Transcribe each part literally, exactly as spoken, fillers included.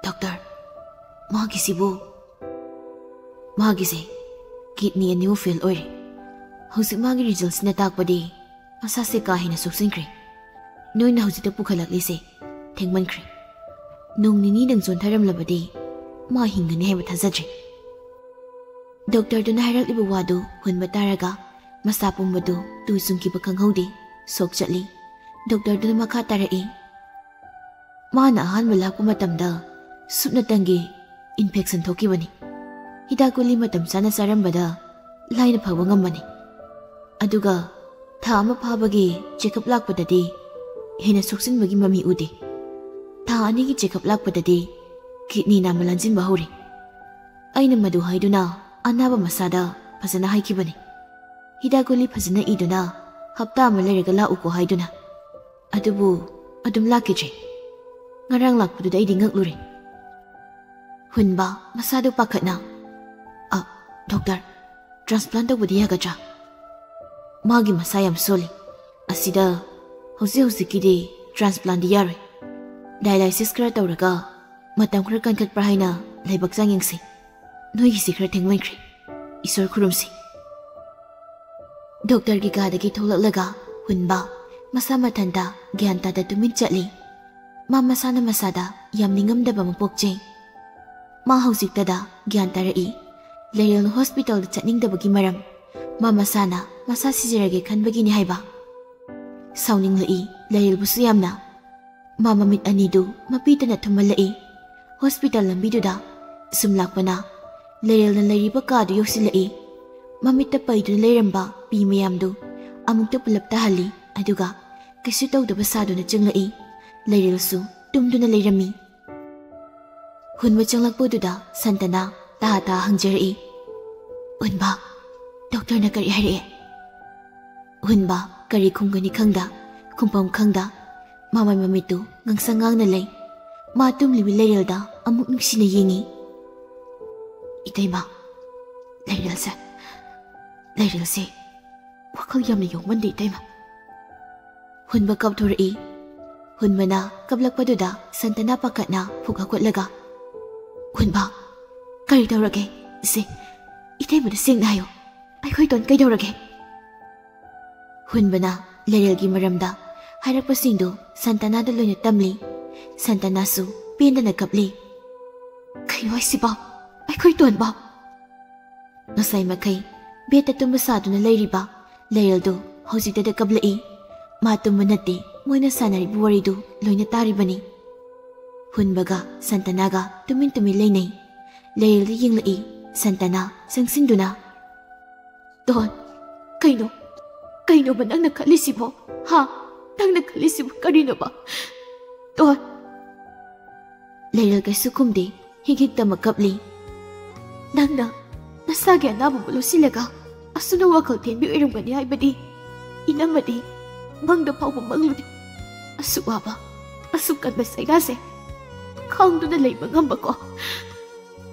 "Doctor, ꯃꯥꯒꯤꯁꯤꯕꯨ?" "ꯃꯥꯒꯤꯁꯦ kidney ꯑꯅꯤꯃꯛ fail ꯑꯣꯏꯔꯦ꯫ ꯍꯧꯖꯤꯛ ꯃꯥꯒꯤ ꯔꯤꯖꯜꯁꯤꯅ ꯇꯥꯛꯄꯗꯤ ꯃꯁꯥꯁꯦ ꯀꯥ ꯍꯦꯟꯅ ꯁꯣꯛꯆꯤꯟꯈ꯭ꯔꯦ꯫ ꯅꯣꯏꯅ ꯍꯧꯖꯤꯛꯇ ꯄꯨꯈꯠꯂꯛꯂꯤꯁꯦ ꯊꯦꯡꯃꯟꯈ꯭ꯔꯦ꯫ ꯅꯣꯡ ꯅꯤꯅꯤꯗꯪ ꯆꯣꯟꯊꯔꯝꯂꯕꯗꯤ ꯃꯥ ꯍꯤꯡꯒꯅꯤ ꯍꯥꯏꯕ ꯊꯥꯖꯗ꯭ꯔꯦ꯫" ꯗꯣꯛꯇꯔꯗꯨꯅ ꯍꯥꯏꯔꯛꯂꯤꯕ ꯋꯥꯗꯨ ꯍꯨꯟꯕ ꯇꯥꯔꯒ ꯃꯁꯥ ꯄꯨꯝꯕꯗꯨ ꯇꯨ ꯆꯨꯡꯈꯤꯕ ꯈꯪꯍꯧꯗꯦ, ꯁꯣꯛ ꯆꯠꯂꯤ꯫ ꯗꯣꯛꯇꯔꯗꯨꯅ ꯃꯈꯥ ꯇꯥꯔꯛꯏ, "ꯃꯥꯅ ꯑꯍꯥꯟꯕ ꯂꯥꯛꯄ ꯃꯇꯝꯗ ꯁꯨꯞꯅꯇꯪꯒꯤ ꯏꯟꯐꯦꯛꯁꯟ ꯊꯣꯛꯈꯤꯕꯅꯤ꯫ ꯍꯤꯗꯥꯛ ꯒꯨꯂꯤ ꯃꯇꯝ ꯆꯥꯅ ꯆꯥꯔꯝꯕꯗ ꯂꯥꯏꯅ ꯐꯕ ꯉꯝꯕꯅꯤ꯫ ꯑꯗꯨꯒ ꯊꯥ ꯑꯃ ꯐꯥꯕꯒꯤ ꯆꯦꯛꯑꯞ ꯂꯥꯛꯄꯗꯗꯤ ꯍꯦꯟꯅ ꯁꯣꯛꯆꯤꯟꯕꯒꯤ ꯃꯃꯤ ꯎꯗꯦ꯫ ꯊꯥ ꯑꯅꯤꯒꯤ ꯆꯦꯛꯑꯞ ꯂꯥꯛꯄꯗꯗꯤ ꯀꯤꯗꯅꯤ ꯅꯥꯝꯃ ꯂꯥꯟꯖꯤꯟꯕ ꯍꯧꯔꯦ꯫ ꯑꯩꯅ ꯃꯗꯨ ꯍꯥꯏꯗꯨꯅ ꯑꯅꯥꯕ ꯃꯁꯥꯗ ꯐꯖꯅ ꯍꯥꯏꯈꯤꯕꯅꯤ꯫ ꯍꯤꯗꯥꯛ ꯒꯨꯂꯤ ꯐꯖꯅ ꯏꯗꯨꯅ ꯍꯞꯇꯥ ꯑꯃ ꯂꯩꯔꯒ ꯂꯥꯛꯎꯀꯣ ꯍꯥꯏꯗꯨꯅ꯫ ꯑꯗꯨꯕꯨ ꯑꯗꯨꯝ ꯂꯥꯛꯈꯤꯗ꯭ꯔꯦ꯫ ꯉꯔꯥꯡ ꯂꯥꯛꯄꯗꯨꯗ ꯑꯩꯗꯤ ꯉꯛꯂꯨꯔꯦ꯫" ꯍꯨꯟꯕ ꯃꯁꯥꯗꯨ ꯄꯥꯈꯠꯅ, "ꯑ, ꯗꯣꯛꯇꯔ, ꯇ꯭ꯔꯥꯟꯁꯄ꯭ꯂꯥꯟ ꯇꯧꯕꯗꯤ ꯌꯥꯒꯗ꯭ꯔꯥ? ꯃꯥꯒꯤ ꯃꯁꯥ ꯌꯥꯝ ꯁꯣꯜꯂꯤ꯫ ꯑꯁꯤꯗ ꯍꯧꯖꯤꯛ ꯍꯧꯖꯤꯛꯀꯤꯗꯤ ꯇ꯭ꯔꯥꯟꯁꯄ꯭ꯂꯥꯟꯗꯤ ꯌꯥꯔꯣꯏ꯫ ꯗꯥꯏꯂꯥꯏꯁꯤꯁ ꯈꯔ ꯇꯧꯔꯒ ꯃꯇꯝ ꯈꯔ ꯀꯟꯈꯠꯄ꯭ꯔꯥ ꯍꯥꯏꯅ ꯂꯥꯏꯕꯛ ꯆꯥꯡ ꯌꯦꯡꯁꯤ꯫ ꯅꯣꯏꯒꯤꯁꯤ ꯈꯔ ꯊꯦꯡꯃꯟꯈ꯭ꯔꯦ꯫ ꯏꯁꯣꯔ ꯈꯨꯔꯨꯝꯁꯤ꯫" ꯗꯣꯛꯇꯔꯒꯤ ꯀꯥꯗꯒꯤ ꯊꯣꯛꯂꯛꯂꯒ ꯍꯨꯟꯕ ꯃꯁꯥ ꯃꯊꯟꯇ ꯒ꯭ꯌꯥꯟ ꯇꯥꯗ ꯇꯨꯃꯤꯟ ꯆꯠꯂꯤ꯫ ꯃꯥ ꯃꯁꯥꯅ ꯃꯁꯥꯗ ꯌꯥꯝ ꯅꯤꯡꯉꯝꯗꯕ ꯑꯃ ꯄꯣꯛꯆꯩ꯫ ꯃꯥ ꯍꯧꯖꯤꯛꯇꯗ ꯒ꯭ꯌꯥꯟ ꯇꯥꯔꯛꯏ꯫ ꯂꯩꯔꯦꯜꯅ ꯍꯣꯁꯄꯤꯇꯥꯜꯗ ꯆꯠꯅꯤꯡꯗꯕꯒꯤ ꯃꯔꯝ ꯃꯥ ꯃꯁꯥꯅ ꯃꯁꯥ ꯁꯤꯖꯔꯒꯦ ꯈꯟꯕꯒꯤꯅꯤ ꯍꯥꯏꯕ꯫ ꯁꯥꯎꯅꯤꯡꯂꯛꯏ ꯂꯩꯔꯦꯜꯕꯨꯁꯨ ꯌꯥꯝꯅ꯫ ꯃꯥ ꯃꯃꯤꯠ ꯑꯅꯤꯗꯨ ꯃꯄꯤꯇꯅ ꯊꯨꯝꯍꯜꯂꯛꯏ꯫ ꯍꯣꯁꯄꯤꯇꯥꯜ ꯂꯝꯕꯤꯗꯨꯗ ꯁꯨꯝ ꯂꯥꯛꯄꯅ ꯂꯩꯔꯦꯜꯅ ꯂꯩꯔꯤꯕ ꯀꯥꯗꯨ ꯌꯧꯁꯤꯜꯂꯛꯏ꯫ ꯃꯃꯤꯠꯇ ꯄꯩꯗꯨꯅ ꯂꯩꯔꯝꯕ ꯄꯤ ꯃꯌꯥꯝꯗꯨ ꯑꯃꯨꯛꯇ ꯄꯨꯂꯞ ꯇꯥꯍꯜꯂꯤ, ꯑꯗꯨꯒ ꯀꯩꯁꯨ ꯇꯧꯗꯕ ꯁꯥꯗꯨꯅ ꯆꯪꯂꯛꯏ꯫ ꯂꯩꯔꯦꯜꯁꯨ ꯇꯨꯝꯗꯨꯅ ꯂꯩꯔꯝꯃꯤ꯫ ꯍꯨꯟꯕ ꯆꯪꯂꯛꯄꯗꯨꯗ ꯁꯟꯇꯅ ꯇꯍꯥ ꯇꯍꯥ ꯍꯪꯖꯔꯛꯏ, "ꯍꯨꯟꯕ, ꯗꯣꯛꯇꯔꯅ ꯀꯔꯤ ꯍꯥꯏꯔꯛꯑꯦ?" ꯍꯨꯟꯕ ꯀꯔꯤ ꯈꯨꯝꯒꯅꯤ ꯈꯪꯗ ꯈꯨꯝꯐꯝ ꯈꯪꯗ ꯃꯃꯥꯏ ꯃꯃꯤꯠꯇꯨ ꯉꯥꯡꯁꯪ ꯉꯥꯡꯅ ꯂꯩ꯫ ꯃꯥ ꯇꯨꯝꯂꯤꯕꯤ ꯂꯩꯔꯦꯜꯗ ꯑꯃꯨꯛ ꯅꯨꯡꯁꯤꯅ ꯌꯦꯡꯉꯤ꯫ "ꯏꯇꯩꯃ, ꯂꯩꯔꯦꯜꯁꯦ, ꯂꯩꯔꯦꯜꯁꯦ ꯋꯥꯈꯜ ꯌꯥꯝꯅ ꯌꯥꯎꯃꯟꯗꯦ ꯏꯇꯩꯃ꯫" ꯍꯨꯟꯕ ꯀꯥꯞꯊꯣꯔꯛꯏ꯫ ꯍꯨꯟꯕꯅ ꯀꯞꯂꯛꯄꯗꯨꯗ ꯁꯟꯇꯅꯥ ꯄꯥꯈꯠꯅ ꯐꯨꯛ ꯍꯧꯒꯠꯂꯒ, "ꯍꯨꯟꯕ, ꯀꯔꯤ ꯇꯧꯔꯒꯦ? ꯁꯦ, ꯏꯇꯩꯃꯗ ꯁꯦꯡꯅ ꯍꯥꯏꯌꯨ꯫ ꯑꯩꯈꯣꯏ ꯇꯣꯟ ꯀꯩꯗꯧꯔꯒꯦ?" ꯍꯨꯟꯕꯅ ꯂꯩꯔꯦꯜꯒꯤ ꯃꯔꯝꯗ ꯍꯥꯏꯔꯛꯄꯁꯤꯡꯗꯨ ꯁꯟꯇꯅꯥꯗ ꯂꯣꯏꯅ ꯇꯝꯂꯤ꯫ ꯁꯟꯇꯅꯥꯁꯨ ꯄꯦꯟꯗꯅ ꯀꯞꯂꯤ꯫ "ꯀꯩꯅꯣ ꯍꯥꯏꯁꯤꯕꯣ? ꯑꯩꯈꯣꯏ ꯇꯣꯟꯕꯣ?" ꯉꯁꯥꯏ ꯃꯈꯩ ꯕꯦꯠꯇ ꯇꯨꯝꯕ ꯁꯥꯗꯨꯅ ꯂꯩꯔꯤꯕ ꯂꯩꯔꯦꯜꯗꯨ ꯍꯧꯖꯤꯛꯇꯗ ꯀꯞꯂꯛꯏ꯫ ꯃꯥ ꯇꯨꯝꯕ ꯅꯠꯇꯦ, ꯃꯣꯏꯅ ꯁꯥꯟꯅꯔꯤꯕ ꯋꯥꯔꯤꯗꯨ ꯂꯣꯏꯅ ꯇꯥꯔꯤꯕꯅꯤ꯫ ꯍꯨꯟꯕꯒ ꯁꯟꯇꯅꯥꯒ ꯇꯨꯃꯤꯟ ꯇꯨꯃꯤꯟ ꯂꯩꯅꯩ꯫ ꯂꯩꯔꯦꯜꯗ ꯌꯦꯡꯂꯛꯏ ꯁꯟꯇꯅꯥ ꯆꯪꯁꯤꯟꯗꯨꯅ꯫ "ꯇꯣꯟ, ꯀꯩꯅꯣ? ꯀꯩꯅꯣꯕ ꯅꯪꯅ ꯈꯜꯂꯤꯁꯤꯕꯣ? ꯍꯥ? ꯅꯪꯅ ꯈꯜꯂꯤꯁꯤꯕꯨ ꯀꯔꯤꯅꯣꯕ? ꯇꯣꯟ!" ꯂꯩꯔꯦꯜ ꯀꯩꯁꯨ ꯈꯨꯝꯗꯦ, ꯍꯤꯛ ꯍꯤꯛꯇꯃꯛ ꯀꯞꯂꯤ꯫ "ꯅꯪꯅ ꯅꯁꯥꯒꯤ ꯑꯅꯥꯕꯕꯨ ꯂꯣꯠꯁꯤꯜꯂꯒ ꯑꯁꯨꯝꯅ ꯋꯥꯈꯜ ꯊꯦꯟꯕꯤ ꯑꯣꯏꯔꯝꯒꯅꯤ ꯍꯥꯏꯕꯗꯤ ꯏꯅꯝꯃꯗꯤ ꯃꯪꯗ ꯐꯥꯎꯕ ꯃꯪꯂꯨꯗꯦ꯫ ꯑꯁꯨꯛ ꯋꯥꯕ, ꯑꯁꯨꯛ ꯀꯟꯕ ꯆꯩꯅꯥꯁꯦ ꯈꯥꯡꯗꯨꯅ ꯂꯩꯕ ꯉꯝꯕꯀꯣ?"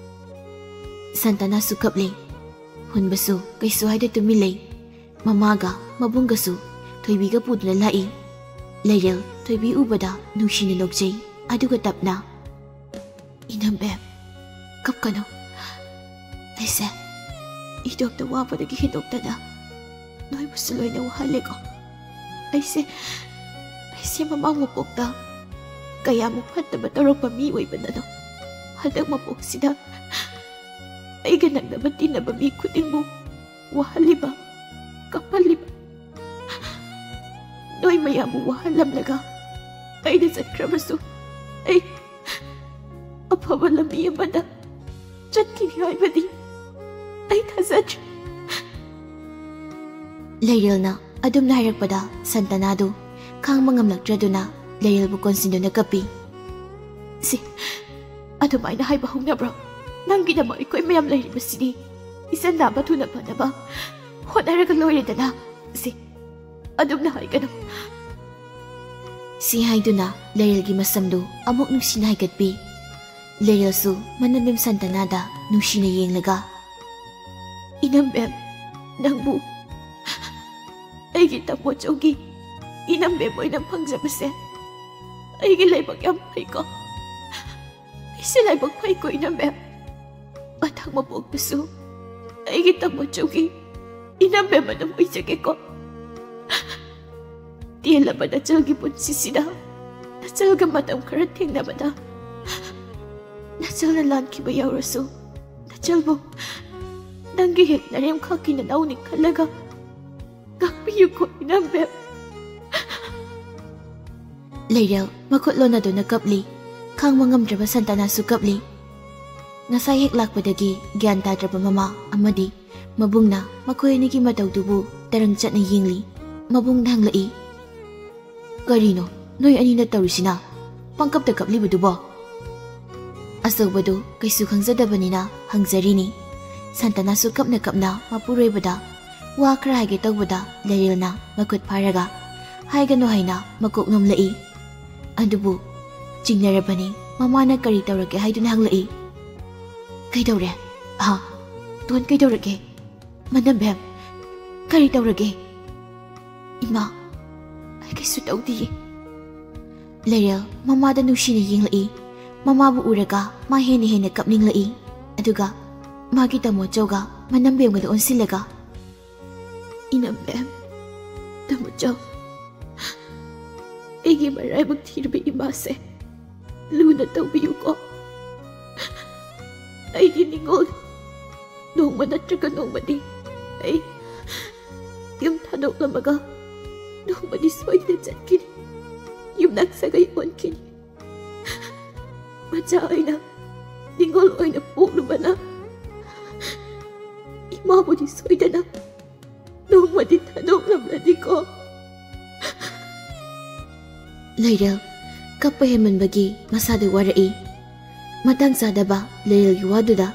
ꯁꯟꯇꯅꯥꯁꯨ ꯀꯞꯂꯤ꯫ ꯍꯨꯟꯕꯁꯨ ꯀꯩꯁꯨ ꯍꯥꯏꯗ ꯇꯨꯃꯤꯟ ꯂꯩ꯫ ꯃꯃꯥꯒ ꯃꯕꯨꯡꯒꯁꯨ ꯊꯣꯏꯕꯤꯒ ꯄꯨꯗꯨꯅ ꯂꯥꯛꯏ꯫ ꯂꯩꯔꯦꯜ ꯊꯣꯏꯕꯤ ꯎꯕꯗ ꯅꯨꯡꯁꯤꯅ ꯅꯣꯛꯆꯩ, ꯑꯗꯨꯒ ꯇꯞꯅ, "ꯏꯅꯝꯕꯦꯝ, ꯀꯞꯀꯅꯨ꯫ ꯑꯩꯁꯦ ꯏꯇꯣꯝꯇ ꯋꯥꯕꯗꯒꯤ ꯍꯦꯟꯗꯣꯛꯇꯅ ꯅꯣꯏꯕꯨꯁꯨ ꯂꯣꯏꯅ ꯋꯥꯍꯜꯂꯦꯀꯣ꯫ ꯑꯩꯁꯦ, ꯑꯩꯁꯦ ꯃꯃꯥꯡ ꯃꯄꯣꯛꯇ ꯀꯌꯥꯃꯨꯛ ꯐꯠꯇꯕ ꯇꯧꯔꯛꯄ ꯃꯤ ꯑꯣꯏꯕꯅꯅꯣ꯫ ꯍꯟꯗꯛ ꯃꯄꯣꯛꯁꯤꯗ ꯑꯩꯒ ꯅꯛꯅꯕ ꯇꯤꯟꯅꯕ ꯃꯤ ꯈꯨꯗꯤꯡꯕꯨ ꯋꯥꯍꯜꯂꯤꯕ, ꯀꯞꯍꯜꯂꯤꯕ, ꯅꯣꯏ ꯃꯌꯥꯝꯕꯨ ꯋꯥꯍꯜꯂꯝꯂꯒ ꯑꯩꯅ ꯆꯠꯈ꯭ꯔꯕꯁꯨ ꯑꯩ ꯑꯐꯕ ꯂꯝꯕꯤ ꯑꯃꯗ ꯆꯠꯈꯤꯅꯤ ꯍꯥꯏꯕꯗꯤ ꯑꯩ ꯊꯥꯖꯗ꯭ꯔꯦ꯫" ꯂꯩꯔꯦꯜꯅ ꯑꯗꯨꯝꯅ ꯍꯥꯏꯔꯛꯄꯗ ꯁꯟꯇꯅꯥꯗꯨ ꯈꯥꯡꯕ ꯉꯝꯂꯛꯇ꯭ꯔꯗꯨꯅ ꯂꯩꯔꯦꯜꯕꯨ ꯀꯣꯟꯁꯤꯟꯗꯨꯅ ꯀꯞꯄꯤ꯫ "ꯁꯤ, ꯑꯗꯨꯃꯥꯏꯅ ꯍꯥꯏꯕ ꯍꯧꯅꯕ꯭ꯔꯣ? ꯅꯪꯒꯤꯗꯃꯛ ꯑꯩꯈꯣꯏ ꯃꯌꯥꯝ ꯂꯩꯔꯤꯕꯁꯤꯗꯤ꯫ ꯏꯆꯟ ꯅꯥꯕ ꯊꯨꯅ ꯐꯅꯕ ꯍꯣꯠꯅꯔꯒ ꯂꯣꯏꯔꯦꯗꯅ꯫ ꯁꯤ, ꯑꯗꯨꯝꯅ ꯍꯥꯏꯒꯅꯨ꯫" ꯁꯤ ꯍꯥꯏꯗꯨꯅ ꯂꯩꯔꯦꯜꯒꯤ ꯃꯁꯝꯗꯨ ꯑꯃꯨꯛ ꯅꯨꯡꯁꯤꯅ ꯍꯥꯏꯒꯠꯄꯤ꯫ ꯂꯩꯔꯦꯜꯁꯨ ꯃꯅꯝꯕꯦꯝ ꯁꯟꯇꯅꯥꯗ ꯅꯨꯡꯁꯤꯅ ꯌꯦꯡꯂꯒ, "ꯏꯅꯝꯕꯦꯝ, ꯅꯪꯕꯨ ꯑꯩꯒꯤ ꯇꯥꯃꯣꯆꯧꯒꯤ ꯏꯅꯝꯕꯦꯝ ꯑꯣꯏꯅ ꯐꯪꯖꯕꯁꯦ ꯑꯩꯒꯤ ꯂꯥꯏꯕꯛ ꯌꯥꯝ ꯐꯩꯀꯣ꯫ ꯑꯩꯁꯦ ꯂꯥꯏꯕꯛ ꯐꯩꯀꯣ, ꯏꯅꯝꯕꯦꯝ꯫ ꯃꯊꯪ ꯃꯄꯣꯛꯇꯁꯨ ꯑꯩꯒꯤ ꯇꯥꯃꯣꯆꯧꯒꯤ ꯏꯅꯝꯕꯦꯝ ꯑꯗꯨꯝ ꯑꯣꯏꯖꯒꯦꯀꯣ꯫ ꯇꯦꯜꯂꯕ ꯅꯆꯜꯒꯤ ꯄꯨꯟꯁꯤꯁꯤꯗ ꯅꯆꯜꯒ ꯃꯇꯝ ꯈꯔ ꯊꯦꯡꯅꯕꯗ ꯅꯆꯜꯅ ꯂꯥꯟꯈꯤꯕ ꯌꯥꯎꯔꯁꯨ, ꯅꯆꯜꯕꯨ ꯅꯪꯒꯤ ꯍꯦꯛ ꯅꯔꯦꯝꯈꯥꯛꯀꯤ ꯅꯅꯥꯎꯅꯤ ꯈꯜꯂꯒ ꯉꯥꯛꯄꯤꯌꯨꯀꯣ, ꯏꯅꯝꯕꯦꯝ꯫ ꯂꯩꯔꯦꯜ ꯃꯈꯨꯠ ꯂꯣꯟꯅꯗꯨꯅ ꯀꯞꯂꯤ꯫ ꯈꯥꯡꯕ ꯉꯝꯗ꯭ꯔꯕ ꯁꯟꯇꯅꯥꯁꯨ ꯀꯞꯂꯤ꯫ ꯉꯁꯥꯏ ꯍꯦꯛ ꯂꯥꯛꯄꯗꯒꯤ ꯒ꯭ꯌꯥꯟ ꯇꯥꯗ꯭ꯔꯕ ꯃꯃꯥ ꯑꯃꯗꯤ ꯃꯕꯨꯡꯅ ꯃꯈꯣꯏ ꯑꯅꯤꯒꯤ ꯃꯇꯧꯗꯨꯕꯨ ꯇꯔꯪ ꯆꯠꯅ ꯌꯦꯡꯂꯤ꯫ ꯃꯕꯨꯡꯅ ꯍꯪꯂꯛꯏ, "ꯀꯔꯤꯅꯣ ꯅꯣꯏ ꯑꯅꯤꯅ ꯇꯧꯔꯤꯁꯤꯅ? ꯄꯪꯀꯞꯇ ꯀꯞꯂꯤꯕꯗꯨꯕꯣ?" ꯑꯆꯧꯕꯗꯨ ꯀꯩꯁꯨ ꯈꯪꯖꯗꯕꯅꯤꯅ ꯍꯪꯖꯔꯤꯅꯤ꯫ ꯁꯟꯇꯅꯥꯁꯨ ꯀꯞꯅ ꯀꯞꯅ ꯃꯄꯨꯔꯣꯏꯕꯗ ꯋꯥ ꯈꯔ ꯍꯥꯏꯒꯦ ꯇꯧꯕꯗ, ꯂꯩꯔꯦꯜꯅ ꯃꯈꯨꯠ ꯐꯥꯔꯒ ꯍꯥꯏꯒꯅꯨ ꯍꯥꯏꯅ ꯃꯀꯣꯛ ꯅꯣꯝꯂꯛꯏ꯫ ꯑꯗꯨꯕꯨ ꯆꯤꯡꯅꯔꯕꯅꯤ꯫ ꯃꯃꯥꯅ ꯀꯔꯤ ꯇꯧꯔꯒꯦ ꯍꯥꯏꯗꯨꯅ ꯍꯪꯂꯛꯏ꯫ "ꯀꯩꯗꯧꯔꯦ? ꯑꯍ, ꯇꯣꯟ ꯀꯩꯗꯧꯔꯒꯦ? ꯃꯅꯝꯕꯦꯝ, ꯀꯔꯤ ꯇꯧꯔꯒꯦ?" "ꯏꯃꯥ, ꯑꯩ ꯀꯩꯁꯨ ꯇꯧꯗꯤꯌꯦ꯫" ꯂꯩꯔꯦꯜ ꯃꯃꯥꯗ ꯅꯨꯡꯁꯤꯅ ꯌꯦꯡꯂꯛꯏ꯫ ꯃꯃꯥꯕꯨ ꯎꯔꯒ ꯃꯥ ꯍꯦꯟꯅ ꯍꯦꯟꯅ ꯀꯞꯅꯤꯡꯂꯛꯏ꯫ ꯑꯗꯨꯒ ꯃꯥꯒꯤ ꯇꯥꯃꯣꯆꯧꯒ ꯃꯅꯝꯕꯦꯝꯒꯗ ꯑꯣꯟꯁꯤꯜꯂꯒ, "ꯏꯅꯝꯕꯦꯝ, ꯇꯥꯃꯣꯆꯧ, ꯑꯩꯒꯤ ꯃꯔꯥꯏꯕꯛ ꯊꯤꯔꯕ ꯏꯃꯥꯁꯦ ꯂꯨꯅ ꯇꯧꯕꯤꯌꯨꯀꯣ꯫ ꯑꯩꯒꯤ ꯅꯤꯡꯉꯣꯜ ꯅꯣꯡꯃ ꯅꯠꯇ꯭ꯔꯒ ꯅꯣꯡꯃꯗꯤ ꯑꯩ ꯌꯨꯝ ꯊꯥꯗꯣꯛꯂꯝꯃꯒ ꯅꯣꯡꯃꯗꯤ ꯁꯣꯏꯗꯅ ꯆꯠꯈꯤꯅꯤ꯫ ꯌꯨꯝꯅꯥꯛ ꯁꯥꯒꯩ ꯑꯣꯟꯈꯤꯅꯤ꯫ ꯃꯆꯥ ꯑꯣꯏꯅ ꯅꯤꯡꯉꯣꯜ ꯑꯣꯏꯅ ꯄꯣꯛꯂꯨꯕꯅ ꯏꯃꯥꯕꯨꯗꯤ ꯁꯣꯏꯗꯅ ꯅꯣꯡꯃꯗꯤ ꯊꯥꯗꯣꯛꯂꯝꯂꯅꯤꯀꯣ꯫" ꯂꯩꯔꯦꯜ ꯀꯞꯄ ꯍꯦꯟꯃꯟꯕꯒꯤ ꯃꯁꯥꯗ ꯋꯥꯔꯛꯏ꯫ ꯃꯇꯥꯡ ꯆꯥꯗꯕ ꯂꯩꯔꯦꯜꯒꯤ ꯋꯥꯗꯨꯗ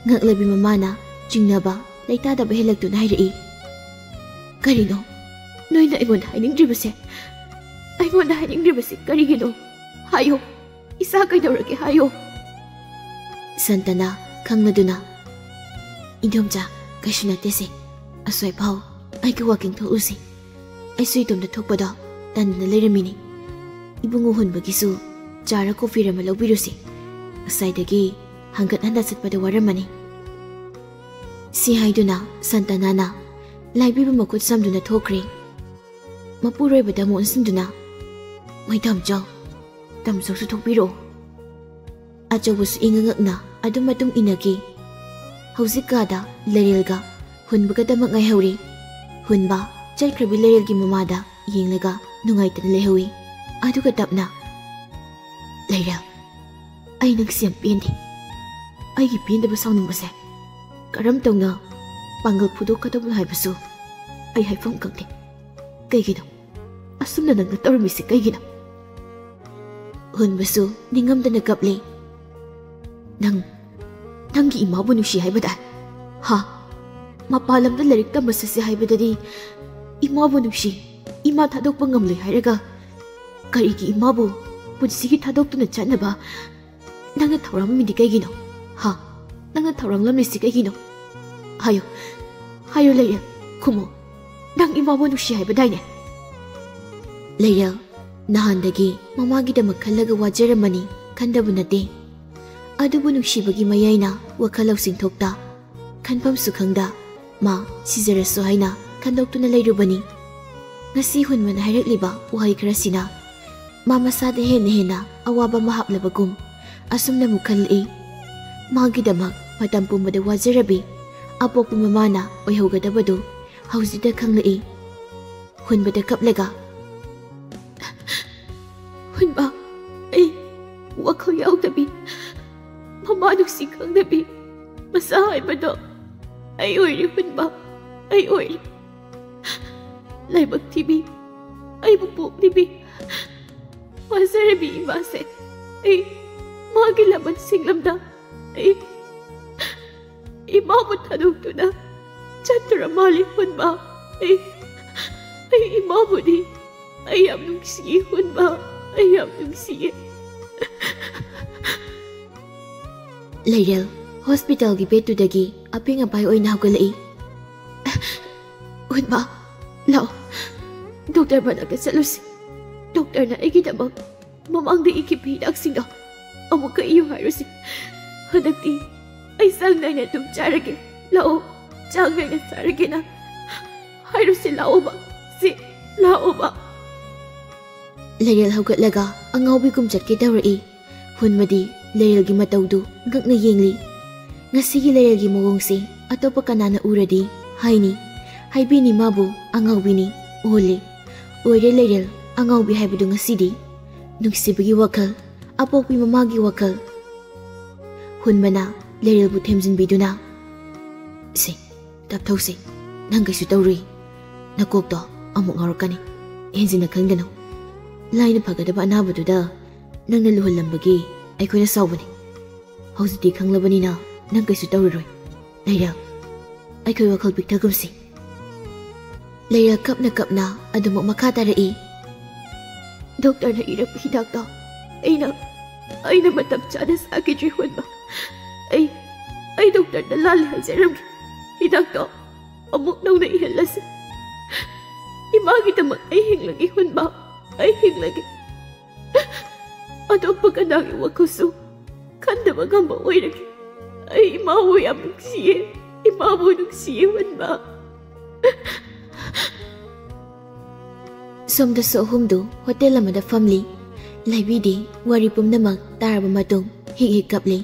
ꯉꯛꯂꯕꯤ ꯃꯃꯥꯅ ꯆꯤꯡꯅꯕ ꯂꯩꯇꯥꯗꯕ ꯍꯦꯜꯂꯛꯇꯨꯅ ꯍꯥꯏꯔꯛꯏ, "ꯀꯔꯤꯅꯣ ꯅꯣꯏꯅ ꯑꯩꯉꯣꯟꯗ ꯍꯥꯏꯅꯤꯡꯗ꯭ꯔꯤꯕꯁꯦ? ꯑꯩꯉꯣꯟꯗ ꯍꯥꯏꯅꯤꯡꯗ꯭ꯔꯤꯕꯁꯦ ꯀꯔꯤꯒꯤꯅꯣ? ꯍꯥꯏꯌꯣ, ꯏꯆꯥ ꯀꯩꯗꯧꯔꯒꯦ ꯍꯥꯏꯌꯣ꯫" ꯁꯟꯇꯅ ꯈꯪꯂꯗꯨꯅ, "ꯏꯟꯗꯣꯝꯆꯥ, ꯀꯩꯁꯨ ꯅꯠꯇꯦꯁꯦ꯫ ꯑꯁ꯭ꯋꯥꯏꯐꯥꯎ ꯑꯩꯒ ꯋꯥꯀꯤꯡ ꯊꯣꯛꯎꯁꯤ꯫ ꯑꯩꯁꯨ ꯏꯇꯣꯝꯇ ꯊꯣꯛꯄꯗꯣ ꯇꯟꯗꯅ ꯂꯩꯔꯝꯃꯤꯅꯤ꯫ ꯏꯕꯨꯡꯉꯣ ꯍꯨꯟꯕꯒꯤꯁꯨ ꯆꯥꯔ ꯀꯣꯐꯤꯔ ꯑꯃ ꯂꯧꯕꯤꯔꯨꯁꯤ꯫ ꯉꯁꯥꯏꯗꯒꯤ ꯍꯪꯒꯠ ꯍꯟꯗ ꯆꯠꯄꯗ ꯋꯥꯔꯝꯃꯅꯤ꯫ ꯁꯤ ꯍꯥꯏꯗꯨꯅ ꯁꯟꯇꯅꯥꯅ ꯂꯥꯏꯕꯤꯕꯨ ꯃꯈꯨꯠ ꯁꯝꯗꯨꯅ ꯊꯣꯛꯈ꯭ꯔꯦ꯫ ꯃꯄꯨꯔꯣꯏꯕꯗ ꯑꯃꯨꯛ ꯑꯣꯟꯁꯤꯟꯗꯨꯅ, "ꯃꯣꯏ ꯇꯥꯝꯆꯧ, ꯇꯥꯝꯆꯧꯁꯨ ꯊꯣꯛꯄꯤꯔꯛꯑꯣ꯫" ꯑꯆꯧꯕꯁꯨ ꯏꯉꯛ ꯉꯛꯅ ꯑꯗꯨꯝ ꯃꯇꯨꯡ ꯏꯟꯅꯈꯤ꯫ ꯍꯧꯖꯤꯛ ꯀꯥꯗ ꯂꯩꯔꯦꯜꯒ ꯍꯨꯟꯕꯒꯗꯃꯛ ꯉꯥꯏꯍꯧꯔꯤ꯫ ꯍꯨꯟꯕ ꯆꯠꯈ꯭ꯔꯕꯤ ꯂꯩꯔꯦꯜꯒꯤ ꯃꯃꯥꯗ ꯌꯦꯡꯂꯒ ꯅꯨꯡꯉꯥꯏꯇꯅ ꯂꯩꯍꯧꯏ꯫ ꯑꯗꯨꯒ ꯇꯞꯅ, "ꯂꯩꯔꯦꯜ, ꯑꯩ ꯅꯪꯁꯦ ꯌꯥꯝ ꯄꯦꯟꯗꯦ꯫ ꯑꯩꯒꯤ ꯄꯦꯟꯗꯕ ꯁꯥꯎꯅꯤꯡꯕꯁꯦ ꯀꯔꯝ ꯇꯧꯅ ꯄꯥꯡꯒꯜ ꯐꯨꯗꯣꯛꯀꯗꯕꯅꯣ ꯍꯥꯏꯕꯁꯨ ꯑꯩ ꯍꯥꯏꯐꯝ ꯈꯪꯗꯦ꯫ ꯀꯩꯒꯤꯅꯣ? ꯑꯁꯨꯝꯅ ꯅꯪꯅ ꯇꯧꯔꯝꯃꯤꯁꯤ ꯀꯩꯒꯤꯅꯣ?" ꯍꯨꯟꯕꯁꯨ ꯅꯤꯡꯉꯝꯗꯅ ꯀꯞꯂꯦ꯫ "ꯅꯪ, ꯅꯪꯒꯤ ꯏꯃꯥꯕꯨ ꯅꯨꯡꯁꯤ ꯍꯥꯏꯕꯗꯥꯏ? ꯍꯥ? ꯃꯄꯥꯟ ꯂꯝꯗ ꯂꯥꯏꯔꯤꯛ ꯇꯝꯕ ꯆꯠꯁꯦ ꯍꯥꯏꯕꯗꯗꯤ ꯏꯃꯥꯕꯨ ꯅꯨꯡꯁꯤ, ꯏꯃꯥ ꯊꯥꯗꯣꯛꯄ ꯉꯝꯂꯣꯏ ꯍꯥꯏꯔꯒ ꯀꯔꯤꯒꯤ ꯏꯃꯥꯕꯨ ꯄꯨꯟꯁꯤꯒꯤ ꯊꯥꯗꯣꯛꯇꯨꯅ ꯆꯠꯅꯕ ꯅꯪꯅ ꯊꯧꯔꯥꯡꯂꯝꯃꯤꯗꯤ ꯀꯩꯒꯤꯅꯣ? ꯍꯥ? ꯅꯪꯅ ꯊꯧꯔꯥꯡꯂꯝꯃꯤꯁꯤ ꯀꯩꯒꯤꯅꯣ? ꯍꯥꯏꯌꯨ, ꯍꯥꯏꯌꯨ ꯂꯩꯔꯦꯜ, ꯈꯨꯝꯃꯨ꯫ ꯅꯪ ꯏꯃꯥꯕꯨ ꯅꯨꯡꯁꯤ ꯍꯥꯏꯕꯗꯥꯏꯅꯦ?" ꯂꯩꯔꯦꯜ ꯅꯍꯥꯟꯗꯒꯤ ꯃꯃꯥꯒꯤꯗꯃꯛ ꯈꯜꯂꯒ ꯋꯥꯖꯔꯝꯃꯅꯤ ꯈꯟꯗꯕ ꯅꯠꯇꯦ꯫ ꯑꯗꯨꯕꯨ ꯅꯨꯡꯁꯤꯕꯒꯤ ꯃꯌꯥꯏꯅ ꯋꯥꯈꯜ ꯂꯧꯁꯤꯡ ꯊꯣꯛꯇ, ꯈꯟꯐꯝꯁꯨ ꯈꯪꯗ, ꯃꯥ ꯁꯤꯖꯔꯁꯨ ꯍꯥꯏꯅ ꯈꯟꯗꯣꯛꯇꯨꯅ ꯂꯩꯔꯨꯕꯅꯤ꯫ ꯉꯁꯤ ꯍꯨꯟꯕꯅ ꯍꯥꯏꯔꯛꯂꯤꯕ ꯋꯥꯍꯩ ꯈꯔꯁꯤꯅ ꯃꯥ ꯃꯁꯥꯗ ꯍꯦꯟꯅ ꯍꯦꯟꯅ ꯑꯋꯥꯕ ꯑꯃ ꯍꯥꯞꯂꯕꯒꯨꯝ ꯑꯁꯨꯝꯅ ꯑꯃꯨꯛ ꯈꯜꯂꯛꯏ꯫ ꯃꯥꯒꯤꯗꯃꯛ ꯃꯇꯝ ꯄꯨꯝꯕꯗ ꯋꯥꯖꯔꯕꯤ ꯑꯄꯣꯛꯄ ꯃꯃꯥꯅ ꯑꯣꯏꯍꯧꯒꯗꯕꯗꯨ ꯍꯧꯖꯤꯛꯇ ꯈꯪꯂꯛꯏ꯫ ꯍꯨꯟꯕꯗ ꯀꯞꯂꯒ, "ꯍꯨꯟꯕ, ꯑꯩ ꯋꯥꯈꯜ ꯌꯥꯎꯗꯕꯤ, ꯃꯃꯥ ꯅꯨꯡꯁꯤ ꯈꯪꯗꯕꯤ ꯃꯆꯥ ꯍꯥꯏꯕꯗꯣ ꯑꯩ ꯑꯣꯏꯔꯦ ꯍꯨꯟꯕ, ꯑꯩ ꯑꯣꯏꯔꯦ꯫ ꯂꯥꯏꯕꯛ ꯊꯤꯕꯤ, ꯑꯩꯕꯨ ꯄꯣꯛꯂꯤꯕꯤ ꯋꯥꯖꯔꯕꯤ ꯏꯃꯥꯁꯦ ꯑꯩ ꯃꯥꯒꯤ ꯂꯃꯟ ꯁꯤꯡꯂꯝꯗ ꯑꯩ ꯏꯃꯥꯕꯨ ꯊꯥꯗꯣꯛꯇꯨꯅ ꯆꯠꯇꯨꯔ ꯃꯥꯜꯂꯤ ꯍꯨꯟꯕ꯫ ꯑꯩ, ꯑꯩ ꯏꯃꯥꯕꯨꯗꯤ ꯑꯩ ꯌꯥꯝ ꯅꯨꯡꯁꯤꯌꯦ ꯍꯨꯟꯕ, ꯑꯩ ꯌꯥꯝ ꯅꯨꯡꯁꯤꯌꯦ꯫" ꯂꯩꯔꯦꯜ ꯍꯣꯁꯄꯤꯇꯥꯜꯒꯤ ꯕꯦꯗꯇꯨꯗꯒꯤ ꯑꯄꯦꯡ ꯑꯄꯥꯏ ꯑꯣꯏꯅ ꯍꯧꯒꯠꯂꯛꯏ꯫ "ꯍꯨꯟꯕ, ꯂꯥꯛꯑꯣ, ꯗꯣꯛꯇꯔ ꯃꯅꯥꯛꯇ ꯆꯠꯂꯨꯁꯤ꯫ ꯗꯣꯛꯇꯔꯅ ꯑꯩꯒꯤꯗꯃꯛ ꯃꯃꯥꯡꯗ ꯏꯈꯤꯕ ꯍꯤꯗꯥꯛꯁꯤꯡꯗꯣ ꯑꯃꯨꯛꯀ ꯏꯌꯨ ꯍꯥꯏꯔꯨꯁꯤ꯫ ꯍꯟꯗꯛꯇꯤ ꯑꯩ ꯆꯥꯡ ꯅꯥꯏꯅ ꯑꯗꯨꯝ ꯆꯥꯔꯒꯦ꯫ ꯂꯥꯛꯑꯣ, ꯆꯥꯡ ꯅꯥꯏꯅ ꯆꯥꯔꯒꯦ ꯅꯪ꯫ ꯍꯥꯏꯔꯨꯁꯤ, ꯂꯥꯛꯑꯣꯕ꯫ ꯁꯤ, ꯂꯥꯛꯑꯣꯕ꯫ ꯂꯩꯔꯦꯜ ꯍꯧꯒꯠꯂꯒ ꯑꯉꯥꯎꯕꯤꯒꯨꯝ ꯆꯠꯀꯦ ꯇꯧꯔꯛꯏ꯫ ꯍꯨꯟꯕꯗꯤ ꯂꯩꯔꯦꯜꯒꯤ ꯃꯇꯧꯗꯨ ꯉꯛꯅ ꯌꯦꯡꯂꯤ꯫ ꯉꯁꯤꯒꯤ ꯂꯩꯔꯦꯜꯒꯤ ꯃꯑꯣꯡꯁꯤ ꯑꯇꯣꯞꯄ ꯀꯅꯥꯅ ꯎꯔꯗꯤ ꯍꯥꯏꯅꯤ, ꯍꯥꯏꯕꯤꯅꯤ ꯃꯥꯕꯨ ꯑꯉꯥꯎꯕꯤꯅꯤ꯫ ꯑꯣꯜꯂꯤ, ꯑꯣꯏꯔꯦ ꯂꯩꯔꯦꯜ, ꯑꯉꯥꯎꯕꯤ ꯍꯥꯏꯕꯗꯨ ꯉꯁꯤꯗꯤ꯫ ꯅꯨꯡꯁꯤꯕꯒꯤ ꯋꯥꯈꯜ, ꯑꯄꯣꯛꯄꯤ ꯃꯃꯥꯒꯤ ꯋꯥꯈꯜ꯫ ꯍꯨꯟꯕꯅ ꯂꯩꯔꯦꯜꯕꯨ ꯊꯦꯝꯖꯤꯟꯕꯤꯗꯨꯅ, "ꯁꯦ, ꯇꯞꯊꯧꯁꯦ, ꯅꯪ ꯀꯩꯁꯨ ꯇꯧꯔꯨꯏ꯫ ꯅꯀꯣꯛꯇꯣ ꯑꯃꯨꯛ ꯉꯥꯎꯔꯛꯀꯅꯤ꯫ ꯍꯦꯟꯖꯤꯟꯅ ꯈꯟꯒꯅꯨ꯫ ꯂꯥꯏꯅ ꯐꯒꯗꯕ ꯑꯅꯥꯕꯗꯨꯗ ꯅꯪꯅ ꯂꯨꯍꯜꯂꯝꯕꯒꯤ ꯑꯩꯈꯣꯏꯅ ꯁꯥꯎꯕꯅꯤ꯫ ꯍꯧꯖꯤꯛꯇꯤ ꯈꯪꯂꯕꯅꯤꯅ ꯅꯪ ꯀꯩꯁꯨ ꯇꯧꯔꯔꯣꯏ꯫ ꯂꯩꯔꯦꯜ, ꯑꯩꯈꯣꯏ ꯋꯥꯈꯜ ꯄꯤꯛꯊꯒꯨꯝꯁꯤ꯫" ꯂꯩꯔꯦꯜ ꯀꯞꯅ ꯀꯞꯅ ꯑꯗꯨꯃꯛ ꯃꯈꯥ ꯇꯥꯔꯛꯏ꯫ "ꯗꯣꯛꯇꯔꯅ ꯏꯔꯛꯄ ꯍꯤꯗꯥꯛꯇꯣ ꯑꯩꯅ, ꯑꯩꯅ ꯃꯇꯝ ꯆꯥꯅ ꯆꯥꯈꯤꯗ꯭ꯔꯤ ꯍꯨꯟꯕ꯫ ꯑꯩ, ꯑꯩ ꯗꯣꯛꯇꯔꯗ ꯂꯥꯜꯂꯦ ꯍꯥꯏꯖꯔꯝꯒꯦ꯫ ꯍꯤꯗꯥꯛꯇꯣ ꯑꯃꯨꯛ ꯅꯧꯅ ꯏꯍꯜꯂꯁꯤ꯫ ꯏꯃꯥꯒꯤꯗꯃꯛ ꯑꯩ ꯍꯤꯡꯂꯒꯦ ꯍꯨꯟꯕ, ꯑꯩ ꯍꯤꯡꯂꯒꯦ꯫ ꯑꯇꯣꯞꯄ ꯀꯅꯥꯒꯤ ꯋꯥꯈꯜꯁꯨ ꯈꯟꯗꯕ ꯉꯝꯕ ꯑꯣꯏꯔꯒꯦ꯫ ꯑꯩ ꯏꯃꯥꯕꯨ ꯌꯥꯝ ꯅꯨꯡꯁꯤꯌꯦ, ꯏꯃꯥꯕꯨ ꯅꯨꯡꯁꯤꯌꯦ ꯍꯨꯟꯕ꯫" ꯁꯣꯝꯗꯁꯨ ꯑꯍꯨꯝꯗꯨ ꯍꯣꯇꯦꯜ ꯑꯃꯗ ꯐꯝꯂꯤ꯫ ꯂꯩꯕꯤꯗꯤ ꯋꯥꯔꯤ ꯄꯨꯝꯅꯃꯛ ꯇꯥꯔꯕ ꯃꯇꯨꯡ ꯍꯤꯛ ꯍꯤꯛ ꯀꯞꯂꯤ꯫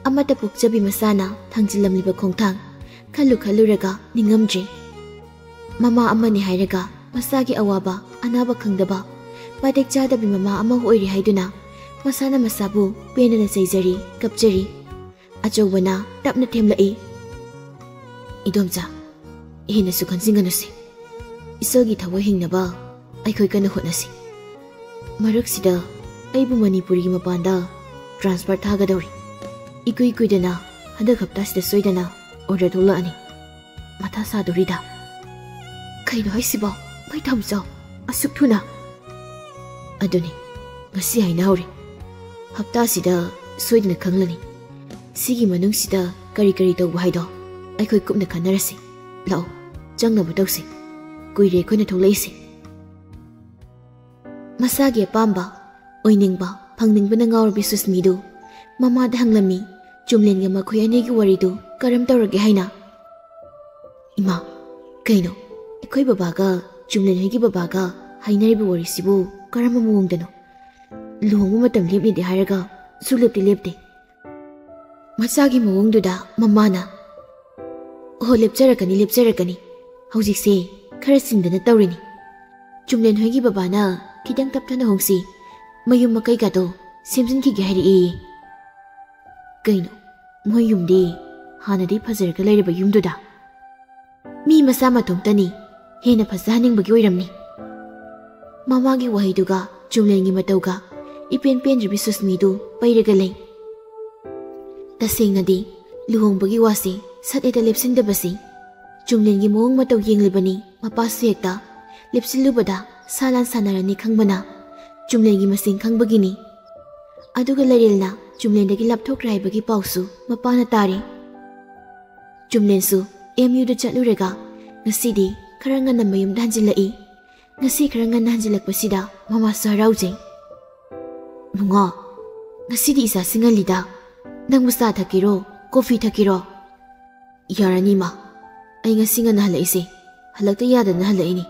ꯑꯃꯠꯇ ꯄꯣꯛꯆꯕꯤ ꯃꯆꯥꯅ ꯊꯥꯡꯖꯤꯜꯂꯝꯂꯤꯕ ꯈꯣꯡꯊꯥꯡ ꯈꯜꯂꯨ ꯈꯜꯂꯨꯔꯒ ꯅꯤꯡꯉꯝꯗ꯭ꯔꯤ꯫ ꯃꯃꯥ ꯑꯃꯅꯤ ꯍꯥꯏꯔꯒ ꯃꯆꯥꯒꯤ ꯑꯋꯥꯕ ꯑꯅꯥꯕ ꯈꯪꯗꯕ, ꯃꯇꯤꯛ ꯆꯥꯗꯕꯤ ꯃꯃꯥ ꯑꯃ ꯑꯣꯏꯔꯦ ꯍꯥꯏꯗꯨꯅ ꯃꯁꯥꯅ ꯃꯁꯥꯕꯨ ꯄꯦꯟꯗꯅ ꯆꯩꯖꯔꯤ, ꯀꯞꯆꯔꯤ꯫ ꯑꯆꯧꯕꯅ ꯇꯞꯅ ꯊꯦꯝꯂꯛꯏ꯫ "ꯏꯗꯣꯝꯆꯥ, ꯍꯦꯟꯅꯁꯨ ꯈꯟꯖꯤꯟꯒꯅꯨꯁꯤ꯫ ꯏꯆꯜꯒꯤ ꯊꯋꯥꯏ ꯍꯤꯡꯅꯕ ꯑꯩꯈꯣꯏ ꯀꯟꯅ ꯍꯣꯠꯅꯁꯤ꯫ ꯃꯔꯛꯁꯤꯗ ꯑꯩꯕꯨ ꯃꯅꯤꯄꯨꯔꯒꯤ ꯃꯄꯥꯟꯗ ꯇ꯭ꯔꯥꯟꯁꯐꯔ ꯊꯥꯒꯗꯧꯔꯤ꯫ ꯏꯀꯨꯏ ꯀꯨꯏꯗꯅ ꯍꯟꯗꯛ ꯍꯞꯇꯥꯁꯤꯗ ꯁꯣꯏꯗꯅ ꯑꯣꯔꯗꯔ ꯊꯣꯛꯂꯛꯑꯅꯤ꯫ ꯃꯊꯥ ꯁꯥꯗꯣꯔꯤꯗ꯫" "ꯀꯩꯅꯣ ꯍꯥꯏꯁꯤꯕꯣ? ꯃꯩ ꯊꯝꯆꯥꯎ, ꯑꯁꯨꯛ ꯊꯨꯅ?" "ꯑꯗꯨꯅꯤ, ꯉꯁꯤ ꯍꯥꯏꯅꯍꯧꯔꯦ꯫ ꯍꯞꯇꯥꯁꯤꯗ ꯁꯣꯏꯗꯅ ꯈꯪꯂꯅꯤ꯫ ꯁꯤꯒꯤ ꯃꯅꯨꯡꯁꯤꯗ ꯀꯔꯤ ꯀꯔꯤ ꯇꯧꯕ ꯍꯥꯏꯗꯣ ꯑꯩꯈꯣꯏ ꯀꯨꯞꯅ ꯈꯟꯅꯔꯁꯤ꯫ ꯂꯥꯛꯑꯣ, ꯆꯪꯅꯕ ꯇꯧꯁꯤ꯫ ꯀꯨꯏꯔꯦ ꯑꯩꯈꯣꯏꯅ ꯊꯣꯛꯂꯛꯏꯁꯦ꯫" ꯃꯁꯥꯒꯤ ꯑꯄꯥꯝꯕ, ꯑꯣꯏꯅꯤꯡꯕ, ꯐꯪꯅꯤꯡꯕꯅ ꯉꯥꯎꯔꯕꯤ ꯁꯨꯁꯃꯤꯗꯨ ꯃꯃꯥꯗ ꯍꯪꯂꯝꯃꯤ, ꯆꯨꯝꯂꯦꯟꯒ ꯃꯈꯣꯏ ꯑꯅꯤꯒꯤ ꯋꯥꯔꯤꯗꯨ ꯀꯔꯝ ꯇꯧꯔꯒꯦ ꯍꯥꯏꯅ꯫ "ꯏꯃꯥ, ꯀꯩꯅꯣ, ꯑꯩꯈꯣꯏ ꯕꯕꯥꯒ ꯆꯨꯝꯂꯦꯟ ꯍꯣꯏꯒꯤ ꯕꯕꯥꯒ ꯍꯥꯏꯅꯔꯤꯕ ꯋꯥꯔꯤꯁꯤꯕꯨ ꯀꯔꯝꯕ ꯃꯑꯣꯡꯗꯅꯣ? ꯂꯨꯍꯣꯡꯕ ꯃꯇꯝ ꯂꯦꯞꯅꯤꯗꯤ ꯍꯥꯏꯔꯒ ꯁꯨꯛꯂꯦꯞꯇꯤ ꯂꯦꯞꯇꯦ꯫ ꯃꯆꯥꯒꯤ ꯃꯑꯣꯡꯗꯨꯗ ꯃꯃꯥꯅ, ꯑꯣ, ꯂꯦꯞꯆꯔꯛꯀꯅꯤ, ꯂꯦꯞꯆꯔꯛꯀꯅꯤ꯫ ꯍꯧꯖꯤꯛꯁꯦ ꯈꯔ ꯆꯤꯟꯗꯅ ꯇꯧꯔꯤꯅꯤ꯫ ꯆꯨꯝꯂꯦꯟ ꯍꯣꯏꯒꯤ ꯕꯕꯥꯅ ꯈꯤꯇꯪ ꯇꯞꯊꯅ ꯍꯣꯡꯁꯤ, ꯃꯌꯨꯝ ꯃꯀꯩꯒꯗꯣ ꯁꯦꯝꯖꯤꯟꯈꯤꯒꯦ ꯍꯥꯏꯔꯛꯑꯦ꯫" "ꯀꯩꯅꯣ, ꯃꯣꯏ ꯌꯨꯝꯗꯤ ꯍꯥꯟꯅꯗꯤ ꯐꯖꯔꯒ ꯂꯩꯔꯕ ꯌꯨꯝꯗꯨꯗ?" "ꯃꯤ ꯃꯆꯥ ꯃꯇꯣꯝꯇꯅꯤ, ꯍꯦꯟꯅ ꯐꯖꯍꯟꯅꯤꯡꯕꯒꯤ ꯑꯣꯏꯔꯝꯅꯤ꯫" ꯃꯃꯥꯒꯤ ꯋꯥꯍꯩꯗꯨꯒ ꯆꯨꯝꯂꯦꯟꯒꯤ ꯃꯇꯧꯒ ꯏꯄꯦꯟ ꯄꯦꯟꯗ꯭ꯔꯕꯤ ꯁꯨꯁꯃꯤꯗꯨ ꯄꯩꯔꯒ ꯂꯩ꯫ ꯇꯁꯦꯡꯅꯗꯤ ꯂꯨꯍꯣꯡꯕꯒꯤ ꯋꯥꯁꯤ ꯁꯠ ꯍꯦꯛꯇ ꯂꯦꯞꯁꯤꯟꯗꯕꯁꯤ ꯆꯨꯝꯂꯦꯟꯒꯤ ꯃꯑꯣꯡ ꯃꯇꯧ ꯌꯦꯡꯂꯤꯕꯅꯤ꯫ ꯃꯄꯥꯁꯨ ꯍꯦꯛꯇ ꯂꯦꯞꯁꯤꯜꯂꯨꯕꯗ ꯁꯥ ꯂꯥꯟ ꯁꯥꯟꯅꯔꯅꯤ ꯈꯪꯕꯅ ꯆꯨꯝꯂꯦꯟꯒꯤ ꯃꯁꯤꯡ ꯈꯪꯕꯒꯤꯅꯤ꯫ ꯑꯗꯨꯒ ꯂꯩꯔꯦꯜꯅ ꯆꯨꯝꯂꯦꯟꯗꯒꯤ ꯂꯥꯞꯊꯣꯛꯈ꯭ꯔꯦ ꯍꯥꯏꯕꯒꯤ ꯄꯥꯎꯁꯨ ꯃꯄꯥꯅ ꯇꯥꯔꯦ꯫ ꯆꯨꯝꯂꯦꯟꯁꯨ ꯑꯦꯝ ꯌꯨꯗ ꯆꯠꯂꯨꯔꯒ ꯉꯁꯤꯗꯤ ꯈꯔ ꯉꯟꯅ ꯃꯌꯨꯝꯗ ꯍꯟꯖꯤꯜꯂꯛꯏ꯫ ꯉꯁꯤ ꯈꯔ ꯉꯟꯅ ꯍꯟꯖꯤꯜꯂꯛꯄꯁꯤꯗ ꯃꯃꯥꯁꯨ ꯍꯔꯥꯎꯖꯩ꯫ "ꯃꯉꯥ, ꯉꯁꯤꯗꯤ ꯏꯆꯥꯁꯤ ꯉꯜꯂꯤꯗ꯫ ꯅꯪꯕꯨ ꯆꯥ ꯊꯛꯀꯦꯔꯣ? ꯀꯣꯐꯤ ꯊꯛꯀꯦꯔꯣ?" "ꯌꯥꯔꯅꯤ, ꯏꯃꯥ꯫ ꯑꯩ ꯉꯁꯤ ꯉꯟꯅ ꯍꯜꯂꯛꯏꯁꯦ ꯍꯜꯂꯛꯇ ꯌꯥꯗꯗꯅ ꯍꯜꯂꯛꯏꯅꯤ꯫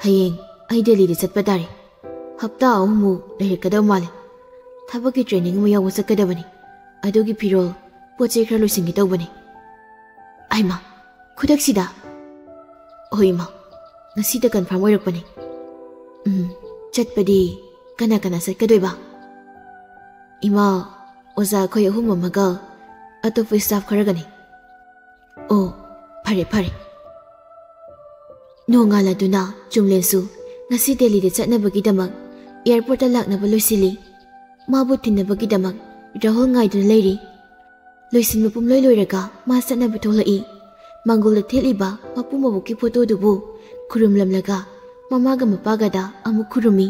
ꯍꯌꯦꯡ ꯑꯩ ꯗꯦꯜꯂꯤꯗ ꯆꯠꯄ ꯇꯥꯔꯦ꯫ ꯍꯞꯇꯥ ꯑꯍꯨꯝꯃꯨꯛ ꯂꯩꯔꯛꯀꯗꯕ ꯃꯥꯜꯂꯦ꯫ ꯊꯕꯛꯀꯤ ꯇ꯭ꯔꯦꯅꯤꯡ ꯑꯃ ꯌꯥꯎꯕ ꯆꯠꯀꯗꯕꯅꯤ꯫ ꯑꯗꯨꯒꯤ ꯐꯤꯔꯣꯜ, ꯄꯣꯠ ꯆꯩ ꯈꯔ ꯂꯣꯏꯁꯤꯟꯒꯦ ꯇꯧꯕꯅꯤ꯫" "ꯑꯩꯃ, ꯈꯨꯗꯛꯁꯤꯗ?" "ꯍꯣꯏ, ꯏꯃꯥ, ꯉꯁꯤꯗ ꯀꯟꯐꯥꯔꯝ ꯑꯣꯏꯔꯛꯄꯅꯤ꯫" "ꯎꯝ, ꯆꯠꯄꯗꯤ ꯀꯅꯥ ꯀꯅꯥ ꯆꯠꯀꯗꯣꯏꯕ?" "ꯏꯃꯥ, ꯑꯣꯖꯥ ꯑꯩꯈꯣꯏ ꯑꯍꯨꯝ ꯑꯃꯒ ꯑꯇꯣꯞꯄ ꯁ꯭ꯇꯥꯐ ꯈꯔꯒꯅꯤ꯫" "ꯑꯣ, ꯐꯔꯦ, ꯐꯔꯦ꯫" ꯅꯣꯡꯉꯥꯜꯂꯗꯨꯅ ꯆꯨꯝꯂꯦꯟꯁꯨ ꯉꯁꯤ ꯗꯦꯜꯂꯤꯗ ꯆꯠꯅꯕꯒꯤꯗꯃꯛ ꯑꯦꯌꯥꯔꯄꯣꯔꯠꯇ ꯂꯥꯛꯅꯕ ꯂꯣꯏꯁꯤꯜꯂꯤ꯫ ꯃꯥꯕꯨ ꯊꯤꯟꯅꯕꯒꯤꯗꯃꯛ ꯔꯥꯍꯨꯜ ꯉꯥꯏꯗꯨꯅ ꯂꯩꯔꯤ꯫ ꯂꯣꯏꯁꯤꯟꯕ ꯄꯨꯝꯂꯣꯏ ꯂꯣꯏꯔꯒ ꯃꯥ ꯆꯠꯅꯕ ꯊꯣꯛꯂꯛꯏ꯫ ꯃꯥꯡꯒꯣꯜꯗ ꯊꯦꯠꯂꯤꯕ ꯃꯄꯨ ꯃꯕꯣꯛꯀꯤ ꯐꯣꯇꯣꯗꯨꯕꯨ ꯈꯨꯔꯨꯝꯂꯝꯂꯒ ꯃꯃꯥꯒ ꯃꯄꯥꯒꯗ ꯑꯃꯨꯛ ꯈꯨꯔꯨꯝꯃꯤ꯫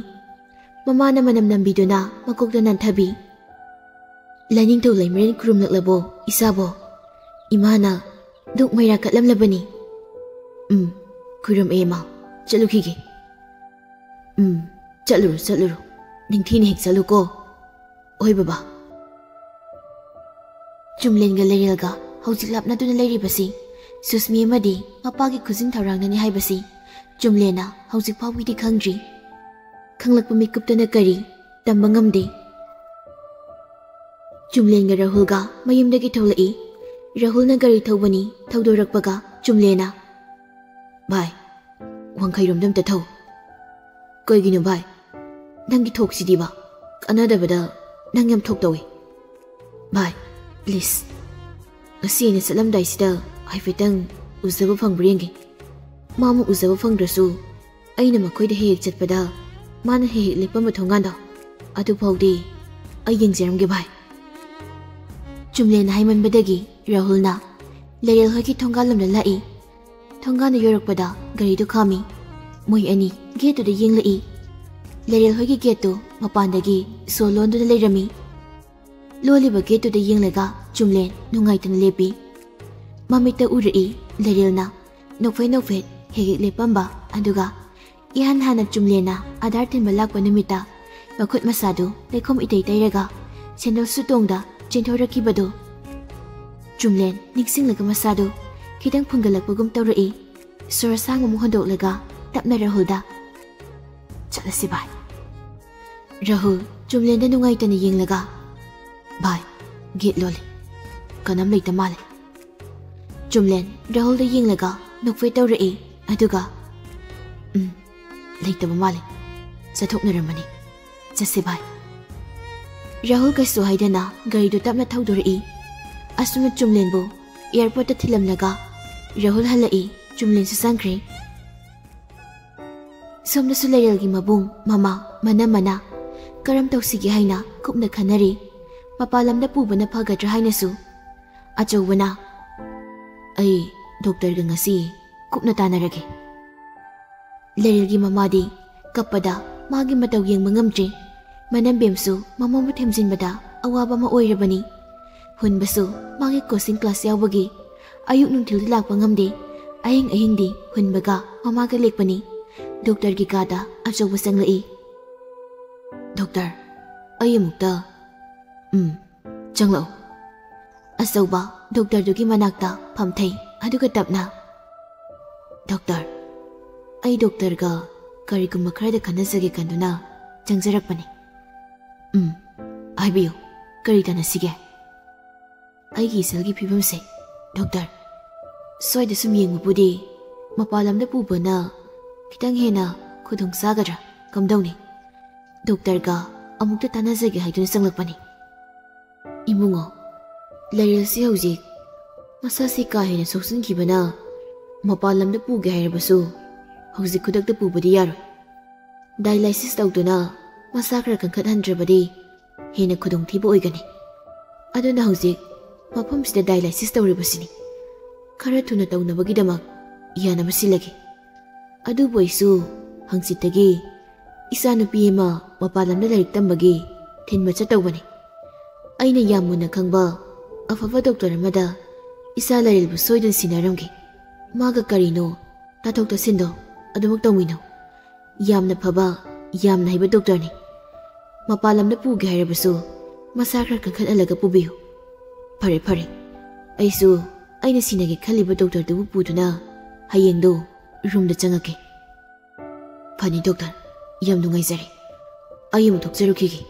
ꯃꯃꯥꯅ ꯃꯅꯝ ꯅꯝꯕꯤꯗꯨꯅ ꯃꯀꯣꯛꯇ ꯅꯟꯊꯕꯤ꯫ "ꯂꯥꯏꯅꯤꯡꯊꯧ ꯂꯩꯃꯔꯦꯟ ꯈꯨꯔꯨꯝꯂꯛꯂꯕꯣ, ꯏꯆꯥꯕꯣ? ꯏꯃꯥꯅ ꯙꯨꯛ ꯃꯩꯔꯥ ꯀꯠꯂꯝꯂꯕꯅꯤ꯫" "ꯎꯝ, ꯈꯨꯔꯨꯝꯃꯛꯑꯦ, ꯏꯃꯥ꯫ ꯆꯠꯂꯨꯈꯤꯒꯦ꯫" "ꯎꯝ, ꯆꯠꯂꯨꯔꯣ, ꯆꯠꯂꯨꯔꯣ꯫ ꯅꯤꯡꯊꯤꯅ ꯍꯦꯛ ꯆꯠꯂꯨꯀꯣ꯫ ꯍꯣꯏ ꯕꯕꯥ꯫ ꯆꯨꯝꯂꯦꯟꯒ ꯂꯩꯔꯦꯜꯒ ꯍꯧꯖꯤꯛ ꯂꯥꯞꯅꯗꯨꯅ ꯂꯩꯔꯤꯕꯁꯤ ꯁꯨꯁꯃꯤ ꯑꯃꯗꯤ ꯃꯄꯥꯒꯤ ꯈꯨꯖꯤꯟ ꯊꯧꯔꯥꯡꯅꯅꯤ ꯍꯥꯏꯕꯁꯤ ꯆꯨꯝꯂꯦꯟꯅ ꯍꯧꯖꯤꯛ ꯐꯥꯎꯕꯒꯤꯗꯤ ꯈꯪꯗ꯭ꯔꯤ꯫ ꯈꯪꯂꯛꯄ ꯃꯤꯀꯨꯞꯇꯅ ꯀꯔꯤ ꯇꯝꯕ ꯉꯝꯗꯦ꯫ ꯆꯨꯝꯂꯦꯟꯒ ꯔꯥꯍꯨꯜꯒ ꯃꯌꯨꯝꯗꯒꯤ ꯊꯣꯛꯂꯛꯏ꯫ ꯔꯥꯍꯨꯜꯅ ꯒꯥꯔꯤ ꯊꯧꯕꯅꯤ ꯊꯧꯗꯣꯔꯛꯄꯒ ꯆꯨꯝꯂꯦꯟꯅ, "ꯚꯥꯏ, ꯋꯥꯡꯈꯩꯔꯣꯝꯗ ꯑꯝꯇ ꯊꯧ꯫" "ꯀꯩꯒꯤꯅꯣ ꯚꯥꯏ? ꯅꯪꯒꯤ ꯊꯣꯛꯁꯤꯗꯤꯕ, ꯀꯥꯟꯅꯗꯕꯗ ꯅꯪ ꯌꯥꯝ ꯊꯣꯛ ꯇꯧꯏ꯫ ꯚꯥꯏ, please, ꯉꯁꯤ ꯑꯩꯅ ꯆꯠꯂꯝꯗꯥꯏꯁꯤꯗ ꯍꯥꯏꯐꯦꯠꯇꯪ ꯎꯖꯕ ꯐꯪꯕ꯭ꯔꯥ ꯌꯦꯡꯒꯦ꯫ ꯃꯥ ꯑꯃꯨꯛ ꯎꯖꯕ ꯐꯪꯗ꯭ꯔꯁꯨ, ꯑꯩꯅ ꯃꯈꯣꯏꯗ ꯍꯦꯛ ꯍꯦꯛ ꯆꯠꯄꯗ ꯃꯥꯅ ꯍꯦꯛ ꯍꯦꯛ ꯂꯦꯞꯄꯝꯕ ꯊꯣꯡꯒꯥꯟꯗꯣ, ꯑꯗꯨꯐꯥꯎꯗꯤ ꯑꯩ ꯌꯦꯡꯖꯔꯝꯒꯦ ꯚꯥꯏ꯫" ꯆꯨꯝꯂꯦꯟꯅ ꯍꯥꯏꯃꯟꯕꯗꯒꯤ ꯔꯥꯍꯨꯜꯅ ꯂꯩꯔꯦꯜ ꯍꯣꯏꯒꯤ ꯊꯣꯡꯒꯥꯜꯂꯣꯝꯗ ꯂꯥꯛꯏ꯫ ꯊꯣꯡꯒꯥꯟꯗ ꯌꯧꯔꯛꯄꯗ ꯒꯥꯔꯤꯗꯨ ꯈꯥꯝꯃꯤ꯫ ꯃꯣꯏ ꯑꯅꯤ ꯒꯦꯠꯇꯨꯗ ꯌꯦꯡꯂꯛꯏ꯫ ꯂꯩꯔꯦꯜ ꯍꯣꯏꯒꯤ ꯒꯦꯠꯇꯨ ꯃꯄꯥꯟꯗꯒꯤ ꯁꯣ ꯂꯣꯟꯗꯨꯅ ꯂꯩꯔꯝꯃꯤ꯫ ꯂꯣꯜꯂꯤꯕ ꯒꯦꯠꯇꯨꯗ ꯌꯦꯡꯂꯒ ꯆꯨꯝꯂꯦꯟ ꯅꯨꯡꯉꯥꯏꯇꯅ ꯂꯦꯞꯄꯤ꯫ ꯃꯃꯤꯠꯇ ꯎꯔꯛꯏ ꯂꯩꯔꯦꯜꯅ ꯅꯣꯛꯐꯦꯠ ꯅꯣꯛꯐꯦꯠ ꯍꯦꯛ ꯍꯦꯛ ꯂꯦꯞꯄꯝꯕ, ꯑꯗꯨꯒ ꯏꯍꯥꯟ ꯍꯥꯟꯅ ꯆꯨꯝꯂꯦꯟꯅ ꯑꯙꯥꯔ ꯊꯤꯟꯕ ꯂꯥꯛꯄ ꯅꯨꯃꯤꯠꯇ ꯃꯈꯨꯠ ꯃꯁꯥꯗꯨ ꯂꯩꯈꯣꯝ ꯏꯇꯩ ꯇꯩꯔꯒ ꯁꯦꯟꯗꯜꯁꯨ ꯇꯣꯡꯗ ꯆꯦꯟꯊꯣꯔꯛꯈꯤꯕꯗꯨ꯫ ꯆꯨꯝꯂꯦꯟ ꯅꯤꯡꯁꯤꯡꯂꯒ ꯃꯁꯥꯗꯨ ꯈꯤꯇꯪ ꯐꯨꯟꯒꯠꯂꯛꯄꯒꯨꯝ ꯇꯧꯔꯛꯏ꯫ ꯁꯣꯔ ꯑꯁꯥꯡꯕ ꯑꯃꯨꯛ ꯍꯣꯟꯗꯣꯛꯂꯒ ꯇꯞꯅ ꯔꯥꯍꯨꯜꯗ, "ꯆꯠꯂꯁꯤ ꯚꯥꯏ꯫" ꯔꯥꯍꯨꯜ ꯆꯨꯝꯂꯦꯟꯗ ꯅꯨꯡꯉꯥꯏꯇꯅ ꯌꯦꯡꯂꯒ, "ꯚꯥꯏ, ꯒꯦꯠ ꯂꯣꯜꯂꯤ꯫ ꯀꯅꯥꯝ ꯂꯩꯇ ꯃꯥꯜꯂꯦ꯫" ꯆꯨꯝꯂꯦꯟ ꯔꯥꯍꯨꯜꯗ ꯌꯦꯡꯂꯒ ꯅꯣꯛꯐꯦꯠ ꯇꯧꯔꯛꯏ, ꯑꯗꯨꯒ, "ꯎꯝ, ꯂꯩꯇꯕ ꯃꯥꯜꯂꯦ꯫ ꯆꯠꯊꯣꯛꯅꯔꯝꯃꯅꯤ꯫ ꯆꯠꯁꯦ ꯚꯥꯏ꯫" ꯔꯥꯍꯨꯜ ꯀꯩꯁꯨ ꯍꯥꯏꯗꯅ ꯒꯥꯔꯤꯗꯨ ꯇꯞꯅ ꯊꯧꯗꯣꯔꯛꯏ꯫ ꯑꯁꯨꯝꯅ ꯆꯨꯝꯂꯦꯟꯕꯨ ꯑꯦꯌꯥꯔꯄꯣꯔꯠꯇ ꯊꯤꯜꯂꯝꯂꯒ ꯔꯥꯍꯨꯜ ꯍꯜꯂꯛꯏ꯫ ꯆꯨꯝꯂꯦꯟꯁꯨ ꯆꯪꯈ꯭ꯔꯦ꯫ ꯁꯣꯝꯗꯁꯨ ꯂꯩꯔꯦꯜꯒꯤ ꯃꯕꯨꯡ, ꯃꯃꯥ, ꯃꯅꯝꯃꯅ ꯀꯔꯝ ꯇꯧꯁꯤꯒꯦ ꯍꯥꯏꯅ ꯀꯨꯞꯅ ꯈꯟꯅꯔꯤ꯫ ꯃꯄꯥꯟ ꯂꯝꯗ ꯄꯨꯕꯅ ꯐꯒꯗ꯭ꯔꯥ ꯍꯥꯏꯅꯁꯨ꯫ ꯑꯆꯧꯕꯅ, "ꯑꯩ ꯗꯣꯛꯇꯔꯒ ꯉꯁꯤ ꯀꯨꯞꯅ ꯇꯥꯟꯅꯔꯒꯦ꯫" ꯂꯩꯔꯦꯜꯒꯤ ꯃꯃꯥꯗꯤ ꯀꯞꯄꯗ ꯃꯥꯒꯤ ꯃꯇꯧ ꯌꯦꯡꯕ ꯉꯝꯗ꯭ꯔꯦ꯫ ꯃꯅꯝꯕꯦꯝꯁꯨ ꯃꯃꯧꯕꯨ ꯊꯦꯝꯖꯤꯟꯕꯗ ꯑꯋꯥꯕ ꯑꯃ ꯑꯣꯏꯔꯕꯅꯤ꯫ ꯍꯨꯟꯕꯁꯨ ꯃꯥꯒꯤ ꯀꯣꯆꯤꯡ ꯀ꯭ꯂꯥꯁ ꯌꯥꯎꯕꯒꯤ ꯑꯌꯨꯛ ꯅꯨꯡꯊꯤꯜꯗꯤ ꯂꯥꯛꯄ ꯉꯝꯗꯦ꯫ ꯑꯍꯤꯡ ꯑꯍꯤꯡꯗꯤ ꯍꯨꯟꯕꯒ ꯃꯃꯥꯒ ꯂꯦꯛꯄꯅꯤ꯫ ꯗꯣꯛꯇꯔꯒꯤ ꯀꯥꯗ ꯑꯆꯧꯕ ꯆꯪꯂꯛꯏ꯫ "ꯗꯣꯛꯇꯔ, ꯑꯩ ꯑꯃꯨꯛꯇ..." "ꯎꯝ, ꯆꯪꯂꯛꯎ꯫" ꯑꯆꯧꯕ ꯗꯣꯛꯇꯔꯗꯨꯒꯤ ꯃꯅꯥꯛꯇ ꯐꯝꯊꯩ, ꯑꯗꯨꯒ ꯇꯞꯅ, "ꯗꯣꯛꯇꯔ, ꯑꯩ ꯗꯣꯛꯇꯔꯒ ꯀꯔꯤꯒꯨꯝꯕ ꯈꯔꯗ ꯈꯟꯅꯖꯒꯦ ꯈꯟꯗꯨꯅ ꯆꯪꯖꯔꯛꯄꯅꯤ꯫" "ꯎꯝ, ꯍꯥꯏꯕꯤꯌꯨ, ꯀꯔꯤ ꯇꯥꯟꯅꯁꯤꯒꯦ?" "ꯑꯩꯒꯤ ꯏꯆꯜꯒꯤ ꯐꯤꯕꯝꯁꯦ, ꯗꯣꯛꯇꯔ, ꯁ꯭ꯋꯥꯏꯗ ꯁꯨꯝ ꯌꯦꯡꯕꯕꯨꯗꯤ ꯃꯄꯥꯟ ꯂꯝꯗ ꯄꯨꯕꯅ ꯈꯤꯇꯪ ꯍꯦꯟꯅ ꯈꯨꯗꯣꯡ ꯆꯥꯒꯗ꯭ꯔꯥ? ꯀꯝꯗꯧꯅꯤ? ꯗꯣꯛꯇꯔꯒ ꯑꯃꯨꯛꯇ ꯇꯥꯟꯅꯖꯒꯦ ꯍꯥꯏꯗꯨꯅ ꯆꯪꯂꯛꯄꯅꯤ꯫" "ꯏꯕꯨꯡꯉꯣ, ꯂꯩꯔꯦꯜꯁꯤ ꯍꯧꯖꯤꯛ ꯃꯁꯥꯁꯤ ꯀꯥ ꯍꯦꯟꯅ ꯁꯣꯛꯆꯤꯟꯈꯤꯕꯅ ꯃꯄꯥꯟ ꯂꯝꯗ ꯄꯨꯒꯦ ꯍꯥꯏꯔꯕꯁꯨ ꯍꯧꯖꯤꯛ ꯈꯨꯗꯛꯇ ꯄꯨꯕꯗꯤ ꯌꯥꯔꯣꯏ꯫ ꯗꯥꯏꯂꯥꯏꯁꯤꯁ ꯇꯧꯗꯨꯅ ꯃꯁꯥ ꯈꯔ ꯀꯟꯈꯠꯍꯟꯗ꯭ꯔꯕꯗꯤ ꯍꯦꯟꯅ ꯈꯨꯗꯣꯡꯊꯤꯕ ꯑꯣꯏꯒꯅꯤ꯫ ꯑꯗꯨꯅ ꯍꯧꯖꯤꯛ ꯃꯐꯝꯁꯤꯗ ꯗꯥꯏꯂꯥꯏꯁꯤꯁ ꯇꯧꯔꯤꯕꯁꯤꯅꯤ꯫ ꯈꯔ ꯊꯨꯅ ꯇꯧꯅꯕꯒꯤꯗꯃꯛ ꯌꯥꯅꯕ ꯁꯤꯜꯂꯒꯦ꯫ ꯑꯗꯨꯕꯨ ꯑꯩꯁꯨ ꯍꯪꯆꯤꯠꯇꯒꯤ ꯏꯆꯥꯅꯨꯄꯤ ꯑꯃ ꯃꯄꯥꯟ ꯂꯝꯗ ꯂꯥꯏꯔꯤꯛ ꯇꯝꯕꯒꯤ ꯊꯤꯟꯕ ꯆꯠꯇꯧꯕꯅꯤ꯫ ꯑꯩꯅ ꯌꯥꯝ ꯃꯨꯟꯅ ꯈꯪꯕ ꯑꯐꯕ ꯗꯣꯛꯇꯔ ꯑꯃꯗ ꯏꯆꯥ ꯂꯩꯔꯦꯜꯕꯨ ꯁꯣꯏꯗꯅ ꯁꯤꯟꯅꯔꯝꯒꯦ꯫ ꯃꯥꯒ ꯀꯔꯤꯅꯣ ꯇꯥꯊꯣꯛ ꯇꯥꯁꯤꯟꯗꯣ ꯑꯗꯨꯃꯛ ꯇꯧꯃꯤꯟꯅꯧ꯫ ꯌꯥꯝꯅ ꯐꯕ, ꯌꯥꯝꯅ ꯍꯩꯕ ꯗꯣꯛꯇꯔꯅꯤ꯫ ꯃꯄꯥꯟ ꯂꯝꯗ ꯄꯨꯒꯦ ꯍꯥꯏꯔꯕꯁꯨ ꯃꯁꯥ ꯈꯔ ꯀꯟꯈꯠꯍꯜꯂꯒ ꯄꯨꯕꯤꯌꯨ꯫" "ꯐꯔꯦ, ꯐꯔꯦ꯫ ꯑꯩꯁꯨ ꯑꯩꯅ ꯁꯤꯟꯅꯒꯦ ꯈꯜꯂꯤꯕ ꯗꯣꯛꯇꯔꯗꯨꯕꯨ ꯄꯨꯗꯨꯅ ꯍꯌꯦꯡꯗꯣ ꯔꯨꯝꯗ ꯆꯪꯉꯛꯀꯦ꯫" "ꯐꯅꯤ ꯗꯣꯛꯇꯔ, ꯌꯥꯝ ꯅꯨꯡꯉꯥꯏꯖꯔꯦ꯫ ꯑꯩ ꯑꯃꯨꯛ ꯊꯣꯛꯆꯔꯨꯈꯤꯒꯦ꯫"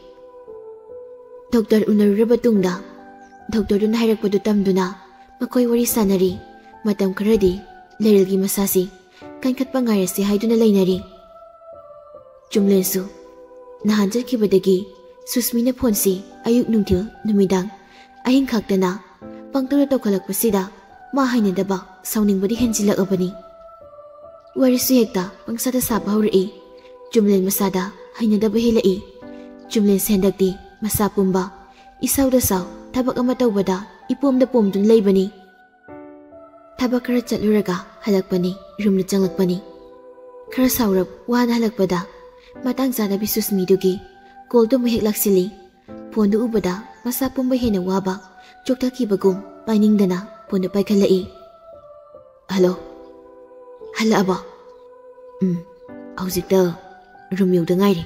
ꯗꯣꯛꯇꯔ ꯎꯅꯔꯨꯔꯕ ꯇꯨꯡꯗ ꯗꯣꯛꯇꯔꯗꯨꯅ ꯍꯥꯏꯔꯛꯄꯗꯨ ꯇꯝꯗꯨꯅ ꯃꯈꯣꯏ ꯋꯥꯔꯤ ꯁꯥꯟꯅꯔꯤ꯫ ꯃꯇꯝ ꯈꯔꯗꯤ ꯂꯩꯔꯦꯜꯒꯤ ꯃꯁꯥꯁꯤ ꯀꯟꯈꯠꯄ ꯉꯥꯏꯔꯁꯤ ꯍꯥꯏꯗꯨꯅ ꯂꯩꯅꯔꯤ꯫ ꯆꯨꯝꯂꯦꯟꯁꯨ ꯅꯍꯥꯟ ꯆꯠꯈꯤꯕꯗꯒꯤ ꯁꯨꯁꯃꯤꯅ ꯐꯣꯟꯁꯤ ꯑꯌꯨꯛ, ꯅꯨꯡꯊꯤꯜ, ꯅꯨꯃꯤꯗꯥꯡ, ꯑꯍꯤꯡ ꯈꯥꯛꯇꯅ ꯄꯪꯇꯧꯗ ꯇꯧꯈꯠꯂꯛꯄꯁꯤꯗ ꯃꯥ ꯍꯩꯅꯗꯕ, ꯁꯥꯎꯅꯤꯡꯕꯗꯤ ꯍꯦꯟꯖꯤꯜꯂꯛꯑꯕꯅꯤ꯫ ꯋꯥꯔꯤꯁꯨ ꯍꯦꯛꯇ ꯄꯪꯁꯥꯗ ꯁꯥꯕ ꯍꯧꯔꯛꯏ꯫ ꯆꯨꯝꯂꯦꯟ ꯃꯁꯥꯗ ꯍꯩꯅꯗꯕ ꯍꯦꯜꯂꯛꯏ꯫ ꯆꯨꯝꯂꯦꯟꯁꯦ ꯍꯟꯗꯛꯇꯤ ꯃꯁꯥ ꯄꯨꯝꯕ, ꯏꯁꯥꯎꯗ ꯁꯥꯎ, ꯊꯕꯛ ꯑꯃ ꯇꯧꯕꯗ ꯏꯄꯣꯝꯗ ꯄꯣꯝꯗꯨꯅ ꯂꯩꯕꯅꯤ꯫ ꯊꯕꯛ ꯈꯔ ꯆꯠꯂꯨꯔꯒ ꯍꯜꯂꯛꯄꯅꯤ, ꯔꯨꯝꯗ ꯆꯪꯂꯛꯄꯅꯤ꯫ ꯈꯔ ꯁꯥꯎꯔꯞ ꯋꯥꯅ ꯍꯜꯂꯛꯄꯗ ꯃꯇꯥꯡ ꯆꯥꯗꯕꯤ ꯁꯨꯁꯃꯤꯗꯨꯒꯤ ꯀꯣꯜꯗꯨ ꯑꯃꯨꯛ ꯍꯦꯛ ꯂꯥꯛꯁꯤꯜꯂꯤ꯫ ꯐꯣꯟꯗꯨ ꯎꯕꯗ ꯃꯁꯥ ꯄꯨꯝꯕ ꯍꯦꯟꯅ ꯋꯥꯕ, ꯆꯣꯛꯊꯈꯤꯕꯒꯨꯝ ꯄꯥꯏꯅꯤꯡꯗꯅ ꯐꯣꯟꯗꯨ ꯄꯥꯏꯈꯠꯂꯛꯏ꯫ "ꯍꯜꯂꯣ, ꯍꯜꯂꯛꯑꯕꯣ?" "ꯎꯝ, ꯍꯧꯖꯤꯛꯇ ꯔꯨꯝ ꯌꯧꯗ ꯉꯥꯏꯔꯤ꯫"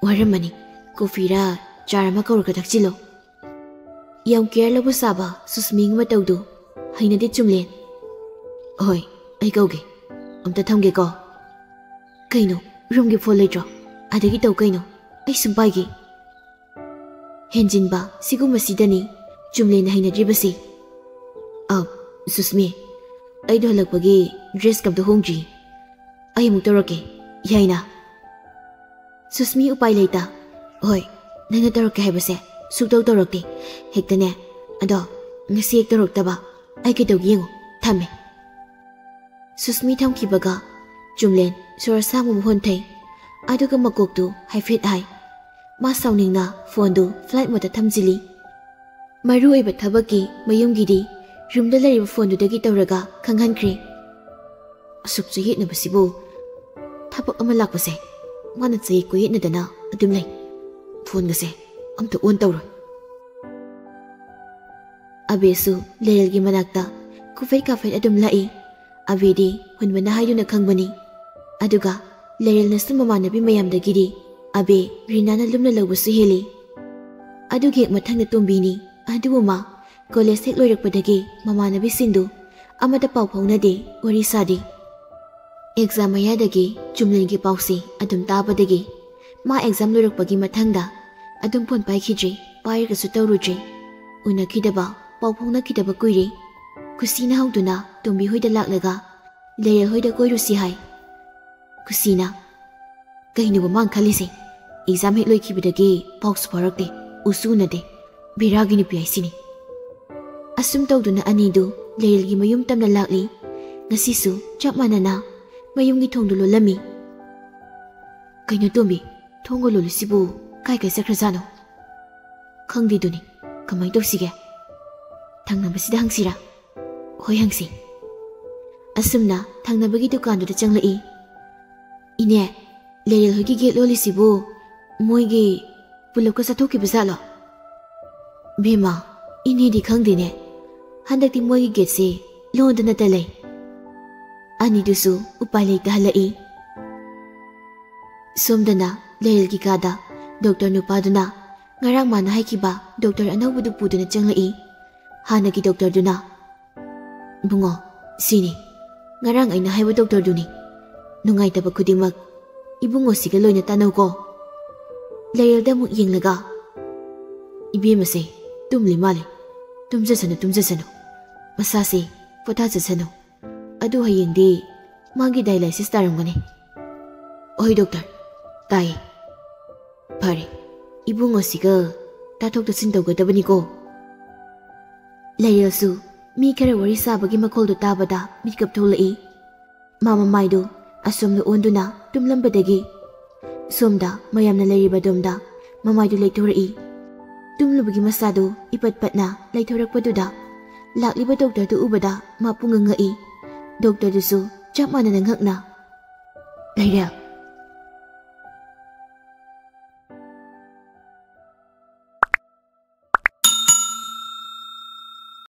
ꯋꯥꯔꯝꯃꯅꯤ, ꯀꯣꯐꯤꯔꯥ ꯆꯥꯔ ꯑꯃ ꯀꯧꯔꯒ ꯊꯛꯆꯤꯜꯂꯣ꯫ ꯌꯥꯝ ꯀꯦꯌꯔ ꯂꯧꯕ ꯁꯥꯕ ꯁꯨꯁꯃꯤꯒꯤ ꯃꯇꯧꯗꯨ ꯍꯩꯅꯗꯦ ꯆꯨꯝꯂꯦꯟ꯫ ꯍꯣꯏ, ꯑꯩ ꯀꯧꯒꯦ꯫ ꯑꯝꯇ ꯊꯝꯒꯦꯀꯣ꯫ ꯀꯩꯅꯣ, ꯔꯨꯝꯒꯤ ꯐꯣꯟ ꯂꯩꯇ꯭ꯔꯣ? ꯑꯗꯒꯤ ꯇꯧ ꯀꯩꯅꯣ, ꯑꯩ ꯁꯨꯝ ꯄꯥꯏꯒꯦ꯫ ꯍꯦꯟꯖꯤꯟꯕ ꯁꯤꯒꯨꯝꯕꯁꯤꯗꯅꯤ ꯆꯨꯝꯂꯦꯟꯅ ꯍꯩꯅꯗ꯭ꯔꯤꯕꯁꯤ꯫ ꯑ, ꯁꯨꯁꯃꯤ, ꯑꯩꯗꯣ ꯍꯜꯂꯛꯄꯒꯤ ꯗ꯭ꯔꯦꯁ ꯀꯝꯇ ꯍꯣꯡꯗ꯭ꯔꯤ꯫ ꯑꯩ ꯑꯃꯨꯛ ꯇꯧꯔꯛꯀꯦ, ꯌꯥꯏꯅ? ꯁꯨꯁꯃꯤ ꯎꯄꯥꯏ ꯂꯩꯇ꯫ ꯍꯣꯏ, ꯅꯪꯅ ꯇꯧꯔꯛꯀꯦ ꯍꯥꯏꯕꯁꯦ ꯁꯨꯛꯇꯧ ꯇꯧꯔꯛꯇꯦ꯫ ꯍꯦꯛꯇꯅꯦ꯫ ꯑꯗꯣ ꯉꯁꯤ ꯍꯦꯛ ꯇꯧꯔꯛꯇꯕ ꯑꯩ ꯀꯩꯗꯧꯒꯦ ꯌꯦꯡꯉꯨ꯫ ꯊꯝꯃꯦ꯫ ꯁꯨꯁꯃꯤ ꯊꯝꯈꯤꯕꯒ ꯆꯨꯝꯂꯦꯟ ꯁꯣꯔ ꯑꯁꯥꯡꯕ ꯑꯃ ꯍꯣꯟꯊꯩ꯫ ꯑꯗꯨꯒ ꯃꯀꯣꯛꯇꯨ ꯍꯥꯏꯐꯦꯠ ꯍꯥꯏ꯫ ꯃꯥ ꯁꯥꯎꯅꯤꯡꯅ ꯐꯣꯟꯗꯨ ꯐ꯭ꯂꯥꯏꯠ ꯃꯣꯗꯇ ꯊꯝꯖꯤꯜꯂꯤ꯫ ꯃꯔꯨ ꯑꯣꯏꯕ ꯊꯕꯛꯀꯤ ꯃꯌꯨꯝꯒꯤꯗꯤ ꯔꯨꯝꯗ ꯂꯩꯔꯤꯕ ꯐꯣꯟꯗꯨꯗꯒꯤ ꯇꯧꯔꯒ ꯈꯪꯍꯟꯈ꯭ꯔꯦ꯫ ꯑꯁꯨꯛ ꯆꯌꯦꯠꯅꯕꯁꯤꯕꯨ꯫ ꯊꯕꯛ ꯑꯃ ꯂꯥꯛꯄꯁꯦ ꯃꯥꯅ ꯆꯌꯦꯠ ꯀꯣꯌꯦꯠꯅꯗꯅ ꯑꯗꯨꯝ ꯂꯩ꯫ ꯐꯣꯟꯒꯁꯦ ꯑꯝꯇ ꯑꯣꯟ ꯇꯧꯔꯣꯏ꯫ ꯑꯕꯦꯁꯨ ꯂꯩꯔꯦꯜꯒꯤ ꯃꯅꯥꯛꯇ ꯀꯨꯐꯦꯠ ꯀꯥꯐꯦꯠ ꯑꯗꯨꯝ ꯂꯥꯛꯏ꯫ ꯑꯕꯦꯗꯤ ꯍꯨꯟꯕꯅ ꯍꯥꯏꯗꯨꯅ ꯈꯪꯕꯅꯤ꯫ ꯑꯗꯨꯒ ꯂꯩꯔꯦꯜꯅꯁꯨ ꯃꯃꯥꯟꯅꯕꯤ ꯃꯌꯥꯝꯗꯒꯤꯗꯤ ꯑꯕꯦ ꯔꯤꯅꯥꯅ ꯂꯨꯝꯅ ꯂꯧꯕꯁꯨ ꯍꯦꯜꯂꯤ꯫ ꯑꯗꯨꯒꯤ ꯍꯦꯛ ꯃꯊꯪꯗ ꯇꯣꯝꯕꯤꯅꯤ꯫ ꯑꯗꯨꯕꯨ ꯃꯥ ꯀꯣꯂꯦꯖ ꯍꯦꯛ ꯂꯣꯏꯔꯛꯄꯗꯒꯤ ꯃꯃꯥꯟꯅꯕꯤꯁꯤꯡꯗꯨ ꯑꯃꯠꯇ ꯄꯥꯎ ꯐꯥꯎꯅꯗꯦ, ꯋꯥꯔꯤ ꯁꯥꯗꯦ꯫ ꯑꯦꯛꯖꯥꯝ ꯃꯌꯥꯗꯒꯤ ꯆꯨꯝꯂꯦꯟꯒꯤ ꯄꯥꯎꯁꯤ ꯑꯗꯨꯝ ꯇꯥꯕꯗꯒꯤ ꯃꯥ ꯑꯦꯛꯖꯥꯝ ꯂꯣꯏꯔꯛꯄꯒꯤ ꯃꯊꯪꯗ ꯑꯗꯨꯝ ꯐꯣꯟ ꯄꯥꯏꯈꯤꯗ꯭ꯔꯦ, ꯄꯥꯏꯔꯒꯁꯨ ꯇꯧꯔꯨꯗ꯭ꯔꯦ꯫ ꯎꯅꯈꯤꯗꯕ, ꯄꯥꯎ ꯐꯥꯎꯅꯈꯤꯗꯕ ꯀꯨꯏꯔꯦ꯫ ꯈꯨꯁꯤꯅ ꯍꯧꯗꯨꯅ ꯇꯣꯝꯕꯤ ꯍꯣꯏꯗ ꯂꯥꯛꯂꯒ ꯂꯩꯔꯦꯜ ꯍꯣꯏꯗ ꯀꯣꯏꯔꯨꯁꯤ ꯍꯥꯏ꯫ ꯈꯨꯁꯤꯅ, "ꯀꯩꯅꯣꯕ ꯃꯥꯅ ꯈꯜꯂꯤꯁꯦ? ꯑꯦꯛꯖꯥꯝ ꯍꯦꯛ ꯂꯣꯏꯈꯤꯕꯗꯒꯤ ꯄꯥꯎꯁꯨ ꯐꯥꯎꯔꯛꯇꯦ, ꯎꯁꯨ ꯎꯅꯗꯦ꯫ ꯕꯦꯔꯥꯒꯤ ꯅꯨꯄꯤ ꯍꯥꯏꯁꯤꯅꯤ꯫" ꯑꯁꯨꯝ ꯇꯧꯗꯨꯅ ꯑꯅꯤꯗꯨ ꯂꯩꯔꯦꯜꯒꯤ ꯃꯌꯨꯝ ꯇꯝꯅ ꯂꯥꯛꯂꯤ꯫ ꯉꯁꯤꯁꯨ ꯆꯞ ꯃꯥꯟꯅꯅ ꯃꯌꯨꯝꯒꯤ ꯊꯣꯡꯗꯨ ꯂꯣꯜꯂꯝꯃꯤ꯫ "ꯀꯩꯅꯣ ꯇꯣꯝꯕꯤ, ꯊꯣꯡꯒ ꯂꯣꯜꯂꯤꯁꯤꯕꯨ ꯀꯥꯏ ꯀꯥꯏ ꯆꯠꯈ꯭ꯔꯖꯥꯠꯅꯣ?" "ꯈꯪꯗꯦꯗꯨꯅꯤ, ꯀꯃꯥꯏ ꯇꯧꯁꯤꯒꯦ? ꯊꯪꯅꯕꯁꯤꯗ ꯍꯪꯁꯤꯔꯥ?" "ꯍꯣꯏ, ꯍꯪꯁꯤ꯫" ꯑꯁꯨꯝꯅ ꯊꯪꯅꯕꯒꯤ ꯗꯨꯀꯥꯟꯗꯨꯗ ꯆꯪꯂꯛꯏ꯫ "ꯏꯅꯦ, ꯂꯩꯔꯦꯜ ꯍꯣꯏꯒꯤ ꯒꯦꯠ ꯂꯣꯜꯂꯤꯁꯤꯕꯨ ꯃꯣꯏꯒꯤ ꯄꯨꯂꯞꯀ ꯆꯠꯊꯣꯛꯈꯤꯕ ꯖꯥꯠꯂꯣ?" "ꯕꯦꯝꯃ, ꯏꯅꯦꯗꯤ ꯈꯪꯗꯦꯅꯦ꯫ ꯍꯟꯗꯛꯇꯤ ꯃꯣꯏꯒꯤ ꯒꯦꯠꯁꯦ ꯂꯣꯟꯗꯅꯇ ꯂꯩ꯫" ꯑꯅꯤꯗꯨꯁꯨ ꯎꯄꯥꯏ ꯂꯩꯇ ꯍꯜꯂꯛꯏ꯫ ꯁꯣꯝꯗꯅ ꯂꯩꯔꯦꯜꯒꯤ ꯀꯥꯗ ꯗꯣꯛꯇꯔ ꯅꯨꯄꯥꯗꯨꯅ ꯉꯔꯥꯡ ꯃꯥꯅ ꯍꯥꯏꯈꯤꯕ ꯗꯣꯛꯇꯔ ꯑꯅꯧꯕꯗꯨ ꯄꯨꯗꯨꯅ ꯆꯪꯂꯛꯏ꯫ ꯍꯥꯟꯅꯒꯤ ꯗꯣꯛꯇꯔꯗꯨꯅ, "ꯏꯕꯨꯡꯉꯣ, ꯁꯤꯅꯤ꯫ ꯉꯔꯥꯡ ꯑꯩꯅ ꯍꯥꯏꯕ ꯗꯣꯛꯇꯔꯗꯨꯅꯤ꯫ ꯅꯨꯡꯉꯥꯏꯇꯕ ꯈꯨꯗꯤꯡꯃꯛ ꯏꯕꯨꯡꯉꯣꯁꯤꯒ ꯂꯣꯏꯅ ꯇꯥꯟꯅꯧꯀꯣ꯫" ꯂꯩꯔꯦꯜꯗ ꯑꯃꯨꯛ ꯌꯦꯡꯂꯒ, "ꯏꯕꯦꯝꯃꯁꯦ ꯇꯨꯝꯂꯤ ꯃꯥꯜꯂꯦ꯫ ꯇꯨꯝꯖꯁꯅꯨ, ꯇꯨꯝꯖꯁꯅꯨ꯫ ꯃꯁꯥꯁꯦ ꯄꯣꯊꯥꯖꯁꯅꯨ꯫ ꯑꯗꯨ ꯍꯌꯦꯡꯗꯤ ꯃꯥꯒꯤ dialysis ꯇꯥꯔꯝꯒꯅꯤ꯫" "ꯍꯣꯏ ꯗꯣꯛꯇꯔ, ꯇꯥꯏꯌꯦ꯫ ꯐꯔꯦ, ꯏꯕꯨꯡꯉꯣꯁꯤꯒ ꯇꯥꯊꯣꯛ ꯇꯥꯁꯤꯟ ꯇꯧꯒꯗꯕꯅꯤꯀꯣ꯫" ꯂꯩꯔꯦꯜꯁꯨ ꯃꯤ ꯈꯔ ꯋꯥꯔꯤ ꯁꯥꯕꯒꯤ ꯃꯈꯣꯜꯗꯨ ꯇꯥꯕꯗ ꯃꯤꯀꯞ ꯊꯣꯛꯂꯛꯏ꯫ ꯃꯥ ꯃꯃꯥꯏꯗꯨ ꯑꯁꯣꯝꯗ ꯑꯣꯟꯗꯨꯅ ꯇꯨꯝꯂꯝꯕꯗꯒꯤ ꯁꯣꯝꯗ ꯃꯌꯥꯝꯅ ꯂꯩꯔꯤꯕ ꯑꯗꯣꯝꯗ ꯃꯃꯥꯏꯗꯨ ꯂꯩꯊꯣꯔꯛꯏ꯫ ꯇꯨꯝꯂꯨꯕꯒꯤ ꯃꯁꯥꯗꯨ ꯏꯄꯠ ꯄꯠꯅ ꯂꯩꯊꯣꯔꯛꯄꯗꯨꯗ ꯂꯥꯛꯂꯤꯕ ꯗꯣꯛꯇꯔꯗꯨ ꯎꯕꯗ ꯃꯥ ꯄꯨꯡꯉꯛ ꯉꯛꯏ꯫ ꯗꯣꯛꯇꯔꯗꯨꯁꯨ ꯆꯞ ꯃꯥꯟꯅꯅ ꯉꯛꯅ, "ꯂꯩꯔꯦꯜ,